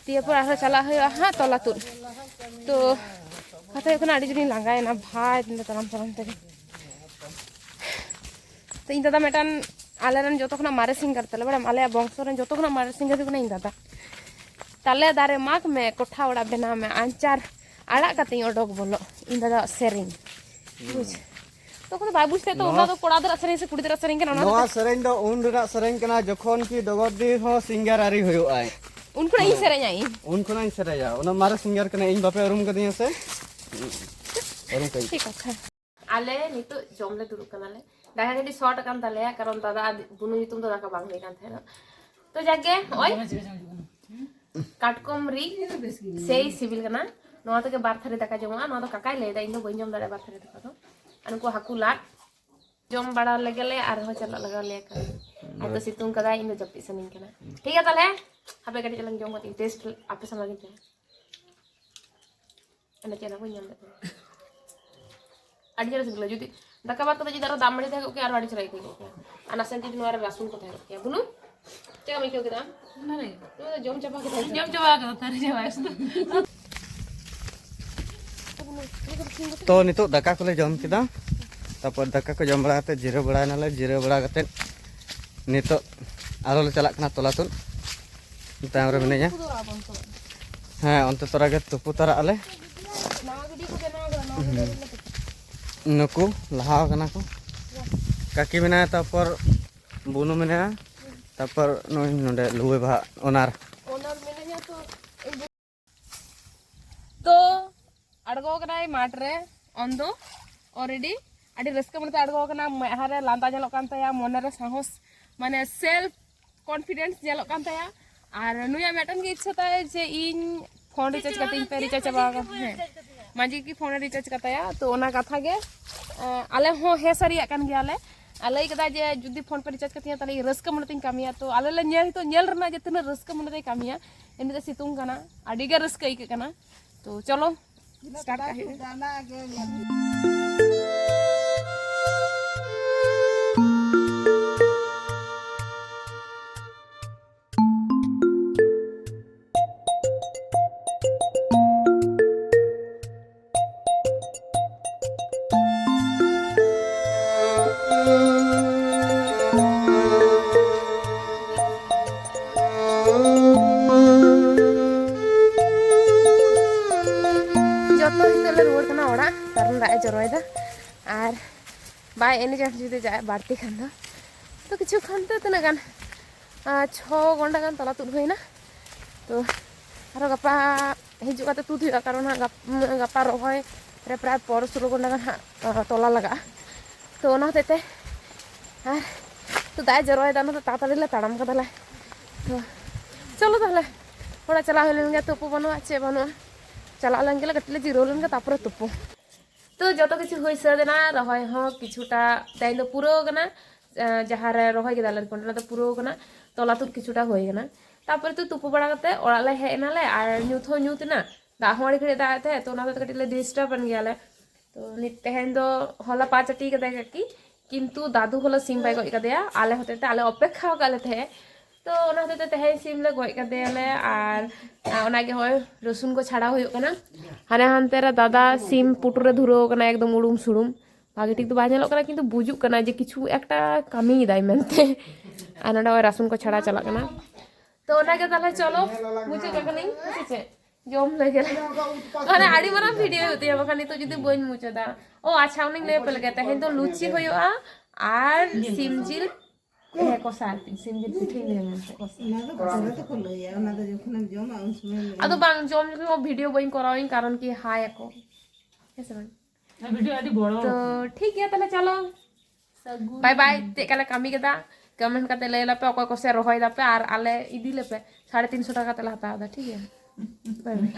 ᱫᱤᱭᱮ ᱯᱚᱨ ᱟᱨᱦᱚᱸ ᱪᱟᱞᱟᱜ ᱦᱩᱭᱩᱜᱼᱟ ᱦᱟᱸᱜ ᱛᱚᱞᱟ ᱛᱩᱫ᱾ ᱛᱚ ᱠᱟᱛᱷᱟ ᱦᱩᱭᱩᱜ ᱠᱟᱱᱟ, ᱟᱹᱰᱤ ᱡᱳᱨᱤᱧ ᱞᱟᱸᱜᱟᱭᱮᱱᱟ ᱵᱷᱟᱭ, ᱛᱟᱲᱟᱢ ᱛᱟᱲᱟᱢ ᱛᱮᱜᱮ᱾ ᱛᱚ ᱤᱧ ᱫᱟᱫᱟ ᱢᱤᱫᱴᱟᱝ, ᱟᱞᱮᱨᱮᱱ ᱡᱚᱛᱚ ᱠᱷᱚᱱᱟᱜ ᱢᱟᱨᱮ ᱥᱤᱝᱜᱟᱨ ᱛᱟᱞᱮ, ᱵᱟᱲᱟᱭᱟᱢ, ᱟᱞᱮᱭᱟᱜ ᱵᱚᱝᱥᱚ ᱨᱮᱱ ᱡᱚᱛᱚ ᱠᱷᱚᱱᱟᱜ ᱢᱟᱨᱮ ᱥᱤᱝᱜᱟᱨ ᱫᱚ ᱠᱟᱱᱟᱭ ᱤᱧ ᱫᱟᱫᱟ᱾ ᱛᱟᱞᱮ ᱫᱟᱨᱮ ᱢᱟᱜᱽ ᱢᱮ, ᱠᱚᱴᱷᱟ ᱚᱲᱟᱜ ᱵᱮᱱᱟᱣ ᱢᱮ, ᱟᱧᱪᱟᱨ ᱟᱲᱟᱜ ᱠᱟᱛᱮᱧ ᱚᱰᱚᱠ ᱵᱚᱞᱚᱜ, ᱤᱧ ᱫᱟᱫᱟᱣᱟᱜ ᱥᱮᱨᱮᱧ᱾ ᱵᱩᱡᱽ? ᱛᱚᱠᱷᱚᱱ ᱫᱚ ᱵᱟᱭ ᱵᱩᱡᱽ ᱛᱟᱦᱮᱸᱫ ᱛᱚ, ᱱᱚᱣᱟ ᱚᱱᱟ ᱫᱚ ᱠᱚᱲᱟ ᱜᱤᱫᱽᱨᱟᱹ ᱥᱮᱨᱮᱧ ᱥᱮ ᱠᱩᱲᱤ ᱜᱤᱫᱽᱨᱟᱹ ᱥᱮᱨᱮᱧ ᱠᱟᱱᱟ, ᱚᱱᱟ ᱫᱚ ᱱᱚᱣᱟ ᱥᱮᱨᱮᱧ ᱫᱚ ᱩᱱ ᱨᱮᱱᱟᱜ ᱥᱮᱨᱮᱧ ᱠᱟᱱᱟ ᱡᱚᱠᱷᱚᱱ ᱠᱤ ᱰᱚᱜᱚᱨ ᱫᱤ ᱦᱚᱸ ᱥᱤᱝᱜᱟᱨ ᱟᱹᱣᱨᱤ ᱦᱩᱭᱩᱜ ᱟᱭ᱾ ᱩᱱ ᱠᱷᱚᱱᱟᱜ ᱤᱧ ᱢᱟᱱᱮ ᱥᱮᱨᱮᱧᱟ ᱤᱧ᱾ ᱩᱱ ᱠᱷᱚᱱᱟᱜ ᱤᱧ ᱥᱮᱨᱮᱧᱟ, ᱚᱱᱟ ᱢᱟᱨᱮ ᱥᱤᱝᱜᱟᱨ ᱠᱟᱱᱟᱭ, ᱤᱧ ᱵᱟᱯᱮ ᱩᱨᱩᱢ ᱠᱟᱫᱤᱧᱟ ᱥᱮ? ᱩᱨᱩᱢ ᱠᱟᱹᱧ᱾ ᱪᱮᱫ ᱠᱟᱛᱷᱟ? ᱟᱞᱮ ᱱᱤᱛᱚᱜ ᱡᱚᱢ ᱞᱮ ᱫᱩᱲᱩᱵ ᱠᱟᱱᱟᱞᱮ᱾ ᱫᱟᱠᱟ ᱠᱟᱹᱴᱤᱡ ᱥᱚᱨᱴ ᱟᱠᱟᱱ ᱛᱟᱞᱮᱭᱟ, ᱠᱟᱨᱚᱱ ᱫᱟᱫᱟ ᱟᱨ ᱵᱩᱱᱩ ᱧᱩᱛᱩᱢ ᱫᱚ ᱫᱟᱠᱟ ᱵᱟᱝ ᱦᱩᱭ ᱠᱟᱱ ᱛᱟᱦᱮᱸᱱᱟ᱾ ᱛᱚ ᱡᱟᱜᱮ ᱱᱚᱜᱼᱚᱭ ᱠᱟᱴᱠᱚᱢ ᱨᱤᱫ ᱥᱮᱭ ᱥᱤᱵᱤᱞ ᱠᱟᱱᱟ᱾ ᱱᱚᱣᱟ ᱛᱮᱜᱮ ᱵᱟᱨ ᱛᱷᱟᱹᱨᱤ ᱫᱟᱠᱟ ᱡᱚᱢᱚᱜᱼᱟ᱾ ᱱᱚᱣᱟ ᱫᱚ ᱠᱟᱠᱟᱭ ᱞᱟᱹᱭᱫᱟ, ᱤᱧ ᱫᱚ ᱵᱟᱹᱧ ᱡᱚᱢ ᱫᱟᱲᱮᱭᱟᱜᱼᱟ ᱵᱟᱨ ᱛᱷᱟᱹᱨᱤ ᱫᱟᱠᱟ ᱫᱚ᱾ ᱟᱨ ᱱᱩᱠᱩ ᱦᱟᱹᱠᱩ ᱞᱟᱫ ᱡᱚᱢ ᱵᱟᱲᱟ ᱞᱮᱜᱮ ᱞᱮ, ᱟᱨᱦᱚᱸ ᱪᱟᱞᱟᱜ ᱞᱟᱜᱟᱣ ᱞᱮᱭᱟ ᱠᱟᱹᱢᱤ᱾ ᱟᱫᱚ ᱥᱤᱛᱩᱝ ᱠᱟᱫᱟᱭ, ᱤᱧ ᱫᱚ ᱡᱟᱹᱯᱤᱫ ᱥᱟᱱᱟᱧ ᱠᱟᱱᱟ᱾ ᱴᱷᱤᱠ ᱜᱮᱭᱟ ᱛᱟᱦᱞᱮ, ᱦᱟᱯᱮ ᱠᱟᱹᱴᱤᱡ ᱪᱟᱞᱟᱝ ᱡᱚᱢ ᱠᱟᱛᱮ ᱴᱮᱥᱴ ᱟᱯᱮ ᱥᱟᱢᱟᱝ ᱨᱮ᱾ ᱚᱱᱟ ᱪᱮᱫ ᱦᱚᱸ ᱵᱟᱹᱧ ᱧᱟᱢ ᱞᱮᱫ ᱛᱟᱦᱮᱸᱫ᱾ ᱟᱹᱰᱤ ᱪᱮᱦᱨᱟ ᱥᱤᱵᱤᱞᱟ᱾ ᱡᱩᱫᱤ ᱫᱟᱠᱟ ᱵᱟᱫ ᱠᱟᱛᱮ ᱡᱩᱫᱤ ᱟᱨᱚ ᱫᱟᱜ ᱢᱟᱹᱰᱤ ᱛᱟᱦᱮᱸ ᱠᱚᱜ ᱠᱮᱭᱟ, ᱟᱨᱚ ᱟᱹᱰᱤ ᱪᱮᱦᱨᱟ ᱟᱹᱭᱠᱟᱹᱣ ᱠᱚᱜ ᱠᱮᱭᱟ᱾ ᱟᱨ ᱱᱟᱥᱮ ᱡᱩᱫᱤ ᱱᱚᱣᱟ ᱨᱮ ᱨᱟᱹᱥᱩᱱ ᱠᱚ ᱛᱟᱦᱮᱸ ᱠᱚᱜ ᱠᱮᱭᱟ᱾ ᱵᱩᱱᱩ, ᱪᱮᱫ ᱮᱢ ᱟᱹᱭᱠᱟᱹᱣ ᱠᱮᱫᱟ ᱟᱢ? ᱚᱱᱟ ᱨᱮ ᱱᱚᱣᱟ ᱫᱚ ᱡᱚᱢ ᱪᱟᱵᱟ ᱠᱮᱫᱟ, ᱛᱟᱦᱞᱮ ᱪᱟᱵᱟ ᱥᱩᱫᱷᱩ᱾ ᱛᱚ, ᱱᱤᱛᱚᱜ ᱫᱟᱠᱟ ᱠᱚᱞᱮ ᱡᱚᱢ ᱠᱮᱫᱟ᱾ ᱛᱟᱨᱯᱚᱨ ᱫᱟᱠᱟ ᱠᱚ ᱡᱚᱢ ᱵᱟᱲᱟ ᱠᱟᱛᱮ ᱡᱤᱨᱟᱹᱣ ᱵᱟᱲᱟᱭᱱᱟᱞᱮ᱾ ᱡᱤᱨᱟᱹᱣ ᱵᱟᱲᱟ ᱠᱟᱛᱮ ᱱᱤᱛᱚᱜ ᱟᱨᱚ ᱞᱮ ᱪᱟᱞᱟᱜ ᱠᱟᱱᱟ ᱛᱚᱞᱟ ᱛᱩᱫ᱾ ᱛᱟᱭᱚᱢ ᱨᱮ ᱢᱮᱱᱟᱧᱟ᱾ ᱦᱮᱸ, ᱚᱱᱛᱮ ᱛᱚᱨᱟ ᱜᱮ ᱛᱩᱯᱩ ᱛᱟᱨᱟᱜ ᱟᱞᱮ᱾ ᱱᱩᱠᱩ ᱞᱟᱦᱟ ᱠᱟᱱᱟ ᱠᱚ᱾ ᱠᱟᱹᱠᱤ ᱢᱮᱱᱟᱭᱟ, ᱛᱟᱨᱯᱚᱨ ᱵᱩᱱᱩ ᱢᱮᱱᱟᱭᱟ, ᱛᱟᱨᱯᱚᱨ ᱱᱩᱭ ᱱᱚᱰᱮ ᱞᱩᱣᱟᱹ ᱵᱟᱦᱟ ᱚᱱᱟᱨ᱾ ᱛᱚ ᱟᱬᱜᱚ ᱠᱟᱱᱟᱭ ᱢᱟᱴᱷ ᱨᱮ, ᱚᱱ ᱫᱚ ᱚᱞᱨᱮᱰᱤ ᱟᱹᱰᱤ ᱨᱟᱹᱥᱠᱟᱹ ᱢᱚᱱᱮᱛᱮ ᱟᱬᱜᱚ ᱠᱟᱱᱟ᱾ ᱢᱮᱫᱦᱟ ᱨᱮ ᱞᱟᱸᱫᱟ ᱧᱮᱞᱚᱜ ᱠᱟᱱ ᱛᱟᱭᱟ, ᱢᱚᱱᱮ ᱨᱮ ᱥᱟᱦᱚᱥ, ᱢᱟᱱᱮ ᱥᱮᱞᱯ ᱠᱚᱱᱯᱷᱤᱰᱮᱱᱥ ᱧᱮᱞᱚᱜ ᱠᱟᱱ ᱛᱟᱭᱟ᱾ ᱟᱨ ᱱᱩᱭᱟᱜ ᱢᱤᱫᱴᱮᱱ ᱜᱮ ᱤᱪᱪᱷᱟᱹ ᱛᱟᱭ ᱡᱮ ᱤᱧ ᱯᱷᱳᱱ ᱨᱤᱪᱟᱨᱡᱽ ᱠᱟᱛᱮ ᱤᱧ ᱯᱮ, ᱨᱤᱪᱟᱨᱡᱽ ᱪᱟᱵᱟ ᱟᱠᱟᱱ᱾ ᱦᱮᱸ, ᱢᱟᱹᱡᱷᱤ ᱜᱮ ᱯᱷᱳᱱ ᱮ ᱨᱤᱪᱟᱨᱡᱽ ᱠᱟᱛᱟᱭᱟ᱾ ᱛᱚ ᱚᱱᱟ ᱠᱟᱛᱷᱟ ᱜᱮ, ᱮᱸ, ᱟᱞᱮ ᱦᱚᱸ ᱦᱮᱸ ᱥᱟᱹᱨᱤᱭᱟᱜ ᱠᱟᱱ ᱜᱮᱭᱟᱞᱮ᱾ ᱟᱨ ᱞᱟᱹᱭ ᱠᱮᱫᱟ ᱡᱮ ᱡᱩᱫᱤ ᱯᱷᱳᱱ ᱯᱮ ᱨᱤᱪᱟᱨᱡᱽ ᱠᱟᱛᱤᱧᱟ, ᱛᱟᱦᱞᱮ ᱤᱧ ᱨᱟᱹᱥᱠᱟᱹ ᱢᱚᱱᱮ ᱛᱤᱧ ᱠᱟᱹᱢᱤᱭᱟ᱾ ᱛᱚ ᱟᱞᱮ ᱞᱮ ᱧᱮᱞ, ᱱᱤᱛᱚᱜ ᱧᱮᱞ ᱨᱮᱱᱟᱜ ᱡᱮ ᱛᱤᱱᱟᱹᱜ ᱨᱟᱹᱥᱠᱟᱹ ᱢᱚᱱᱮ ᱛᱮᱭ ᱠᱟᱹᱢᱤᱭᱟ᱾ ᱮᱢᱱᱤ ᱛᱮ ᱥᱤᱛᱩᱝ ᱠᱟᱱᱟ, ᱟᱹᱰᱤ ᱜᱮ ᱨᱟᱹᱥᱠᱟᱹ ᱟᱹᱭᱠᱟᱹᱜ ᱠᱟᱱᱟ᱾ ᱛᱚ ᱪᱚᱞᱚ ᱥᱴᱟᱨᱴ ᱠᱟᱜ ᱦᱩᱭᱩᱜᱼᱟ᱾ ᱡᱚᱛᱚ ᱱᱤᱛᱚᱜ ᱞᱮ ᱨᱩᱣᱟᱹᱲ ᱠᱟᱱᱟ ᱚᱲᱟᱜ, ᱠᱟᱨᱚᱱ ᱫᱟᱜ ᱮ ᱡᱚᱨᱚᱭᱮᱫᱟ᱾ ᱟᱨ by any chance ᱡᱩᱫᱤ ᱫᱟᱜ ᱮ ᱵᱟᱹᱲᱛᱤ ᱠᱷᱟᱱ ᱫᱚ, ᱛᱚ ᱠᱤᱪᱷᱩ ᱠᱷᱚᱱ ᱛᱮ ᱛᱤᱱᱟᱹᱜ ᱜᱟᱱ, ᱟᱨ ᱪᱷᱚ ᱜᱚᱱᱰᱟ ᱜᱟᱱ ᱛᱚᱞᱟ ᱛᱩᱫ ᱦᱩᱭᱱᱟ᱾ ᱛᱚ ᱟᱨᱦᱚᱸ ᱜᱟᱯᱟ ᱦᱤᱡᱩᱜ ᱠᱟᱛᱮ ᱛᱩᱫ ᱦᱩᱭᱩᱜᱼᱟ, ᱠᱟᱨᱚᱱ ᱦᱟᱸᱜ ᱜᱟᱯ-, ᱜᱟᱯᱟ ᱨᱚᱦᱚᱭ ᱨᱮ ᱯᱨᱟᱭ ᱯᱚᱱᱨᱚ ᱥᱳᱞᱳ ᱜᱚᱱᱰᱟ ᱜᱟᱱ ᱦᱟᱸᱜ, ᱟᱸ, ᱛᱚᱞᱟ ᱞᱟᱜᱟᱜᱼᱟ᱾ ᱛᱚ ᱚᱱᱟ ᱦᱚᱛᱮᱡ ᱛᱮ ᱟᱨ ᱛᱚ ᱫᱟᱜ ᱮ ᱡᱚᱨᱚᱭᱮᱫᱟ, ᱚᱱᱟᱛᱮ ᱛᱟᱲᱟᱛᱟᱲᱤ ᱞᱮ ᱛᱟᱲᱟᱢ ᱠᱟᱫᱟᱞᱮ᱾ ᱛᱚ ᱪᱚᱞᱚ ᱛᱟᱦᱚᱞᱮ, ᱚᱲᱟᱜ ᱪᱟᱞᱟᱣ ᱦᱩᱭ ᱞᱮᱱ ᱜᱮ, ᱛᱩᱯᱩ ᱵᱟᱹᱱᱩᱜᱼᱟ, ᱪᱮᱫ ᱵᱟᱹᱱᱩᱜᱼᱟ᱾ ᱪᱟᱞᱟᱜ ᱞᱮᱱ ᱜᱮᱞᱮ, ᱠᱟᱹᱴᱤᱡ ᱞᱮ ᱡᱤᱨᱟᱹᱣ ᱞᱮᱱ ᱜᱮ, ᱛᱟᱨᱯᱚᱨᱮ ᱛᱩᱯᱩ᱾ ᱛᱚ ᱡᱚᱛᱚ ᱠᱤᱪᱷᱩ ᱦᱩᱭ ᱥᱟᱹᱛ ᱮᱱᱟ, ᱨᱚᱦᱚᱭ ᱦᱚᱸ ᱠᱤᱪᱷᱩᱴᱟ ᱛᱮᱦᱮᱧ ᱫᱚ ᱯᱩᱨᱟᱹᱣ ᱠᱟᱱᱟ᱾ ᱟᱸ, ᱡᱟᱦᱟᱸ ᱨᱮ ᱨᱚᱦᱚᱭ ᱠᱮᱫᱟᱞᱮ ᱚᱱᱟ ᱫᱚ ᱯᱩᱨᱟᱹᱣ ᱠᱟᱱᱟ, ᱛᱚᱞᱟ ᱛᱩᱫ ᱠᱤᱪᱷᱩᱴᱟ ᱦᱩᱭ ᱠᱟᱱᱟ᱾ ᱛᱟᱨᱯᱚᱨᱮ ᱛᱚ ᱛᱩᱯᱩ ᱵᱟᱲᱟ ᱠᱟᱛᱮ ᱚᱲᱟᱜ ᱞᱮ ᱦᱮᱡ ᱮᱱᱟᱞᱮ, ᱟᱨ ᱧᱩᱛ ᱦᱚᱸ ᱧᱩᱛ ᱮᱱᱟ, ᱫᱟᱜ ᱦᱚᱸ ᱟᱹᱰᱤ ᱜᱷᱟᱹᱲᱤᱡ ᱫᱟᱜ ᱮᱫ ᱛᱟᱦᱮᱸᱫ, ᱛᱚ ᱚᱱᱟ ᱦᱚᱛᱮᱡ ᱛᱮ ᱠᱟᱹᱴᱤᱡ ᱞᱮ ᱰᱤᱥᱴᱟᱵ ᱮᱱ ᱜᱮᱭᱟᱞᱮ᱾ ᱛᱚ ᱱᱤᱛ ᱛᱮᱦᱮᱧ ᱫᱚ ᱦᱚᱞᱟ ᱯᱟᱸᱪ ᱟᱹᱴᱤ ᱠᱟᱫᱟᱭ ᱠᱟᱹᱠᱤ, ᱠᱤᱱᱛᱩ ᱫᱟᱫᱩ ᱦᱚᱞᱟ ᱥᱤᱢ ᱵᱟᱭ ᱜᱚᱡ ᱠᱟᱫᱮᱭᱟ, ᱟᱞᱮ ᱦᱚᱛᱮᱡ ᱛᱮ ᱟᱞᱮ ᱚᱯᱮᱠᱠᱷᱟ ᱟᱠᱟᱫ ᱞᱮ ᱛᱟᱦᱮᱸᱫ᱾ ᱛᱚ ᱚᱱᱟ ᱦᱚᱛᱮᱡ ᱛᱮ ᱛᱮᱦᱮᱧ ᱥᱤᱢ ᱞᱮ ᱜᱚᱡ ᱠᱟᱫᱮᱭᱟᱞᱮ, ᱟᱨ ᱟᱨ ᱚᱱᱟᱜᱮ ᱦᱚᱸᱜᱼᱚᱭ ᱨᱚᱥᱩᱱ ᱠᱚ ᱪᱷᱟᱲᱟᱣ ᱦᱩᱭᱩᱜ ᱠᱟᱱᱟ᱾ ᱦᱟᱱᱮ ᱦᱟᱱᱛᱮ ᱨᱮ ᱫᱟᱫᱟ ᱥᱤᱢ ᱯᱩᱴᱩᱨ ᱨᱮ ᱫᱷᱩᱨᱟᱹᱣ ᱠᱟᱱᱟ, ᱮᱠᱫᱚᱢ ᱩᱲᱩᱢ ᱥᱩᱲᱩᱢ, ᱵᱷᱟᱜᱮ ᱴᱷᱤᱠ ᱫᱚ ᱵᱟᱭ ᱧᱮᱞᱚᱜ ᱠᱟᱱᱟ, ᱠᱤᱱᱛᱩ ᱵᱩᱡᱩᱜ ᱠᱟᱱᱟ ᱡᱮ ᱠᱤᱪᱷᱩ ᱮᱠᱴᱟ ᱠᱟᱹᱢᱤᱭᱮᱫᱟᱭ ᱢᱮᱱᱛᱮ᱾ ᱟᱨ ᱱᱚᱰᱮ ᱦᱚᱸᱜᱼᱚᱭ ᱨᱟᱹᱥᱩᱱ ᱠᱚ ᱪᱷᱟᱲᱟᱣ ᱪᱟᱞᱟᱜ ᱠᱟᱱᱟ᱾ ᱛᱚ ᱚᱱᱟᱜᱮ ᱛᱟᱦᱞᱮ ᱪᱚᱞᱚ, ᱢᱩᱪᱟᱹᱫ ᱠᱟᱜ ᱠᱟᱹᱱᱟᱹᱧ, ᱦᱮᱸ ᱥᱮ ᱪᱮᱫ? ᱡᱚᱢ ᱞᱮᱜᱮ ᱞᱮ᱾ ᱢᱟᱱᱮ ᱟᱹᱰᱤ ᱢᱟᱨᱟᱝ ᱵᱷᱤᱰᱤᱭᱳ ᱦᱩᱭᱩᱜ ᱛᱤᱧᱟᱹ ᱵᱟᱠᱷᱟᱱ, ᱱᱤᱛᱚᱜ ᱡᱩᱫᱤ ᱵᱟᱹᱧ ᱢᱩᱪᱟᱹᱫᱟ᱾ ᱚ ᱟᱪᱪᱷᱟ, ᱚᱱᱮᱧ ᱞᱟᱹᱭ ᱟᱯᱮ ᱞᱮᱜᱮ, ᱛᱮᱦᱮᱧ ᱫᱚ ᱞᱩᱪᱤ ᱦᱩᱭᱩᱜᱼᱟ ᱟᱨ ᱥᱤᱢ ᱡᱤᱞ, ᱦᱮᱸ, ᱠᱚᱥᱟ ᱟᱨᱠᱤ, ᱥᱤᱢ ᱡᱤᱞ ᱯᱤᱴᱷᱟᱹᱧ ᱞᱟᱹᱭᱟ ᱢᱮᱱᱛᱮ᱾ ᱚᱱᱟ ᱫᱚ ᱯᱚᱨᱮ ᱛᱮᱠᱚ ᱞᱟᱹᱭᱟ, ᱚᱱᱟ ᱫᱚ ᱡᱚᱠᱷᱚᱱᱮᱢ ᱡᱚᱢᱟ ᱩᱱ ᱥᱚᱢᱚᱭ ᱞᱟᱹᱭᱟ᱾ ᱟᱫᱚ ᱵᱟᱝ, ᱡᱚᱢ ᱡᱚᱠᱷᱚᱱ ᱵᱷᱤᱰᱤᱭᱳ ᱵᱟᱹᱧ ᱠᱚᱨᱟᱣᱟᱹᱧ, ᱠᱟᱨᱚᱱ ᱠᱤ ᱦᱟᱭ ᱟᱠᱚ, ᱦᱮᱸ ᱥᱮ ᱵᱟᱝ? ᱵᱷᱤᱰᱤᱭᱳ ᱟᱹᱰᱤ ᱵᱚᱲᱚ᱾ ᱛᱚ ᱴᱷᱤᱠ ᱜᱮᱭᱟ, ᱛᱟᱦᱞᱮ ᱪᱚᱞᱚ᱾ ᱵᱟᱭ ᱵᱟᱭ, ᱪᱮᱫ ᱞᱮᱠᱟ ᱞᱮ ᱠᱟᱹᱢᱤ ᱠᱮᱫᱟ, ᱠᱚᱢᱮᱱᱴ ᱠᱟᱛᱮ ᱞᱟᱹᱭ ᱟᱞᱮᱯᱮ, ᱚᱠᱚᱭ ᱠᱚᱥᱮ ᱨᱚᱦᱚᱭ ᱫᱟᱯᱮ ᱟᱨ ᱟᱞᱮ ᱤᱫᱤ ᱞᱮᱯᱮ, ᱥᱟᱲᱮ ᱛᱤᱱᱥᱚ ᱴᱟᱠᱟ ᱛᱮᱞᱮ ᱦᱟᱛᱟᱣ ᱮᱫᱟ, ᱴᱷᱤᱠ ᱜᱮᱭᱟ? ᱵᱟᱭ ᱵᱟᱭ᱾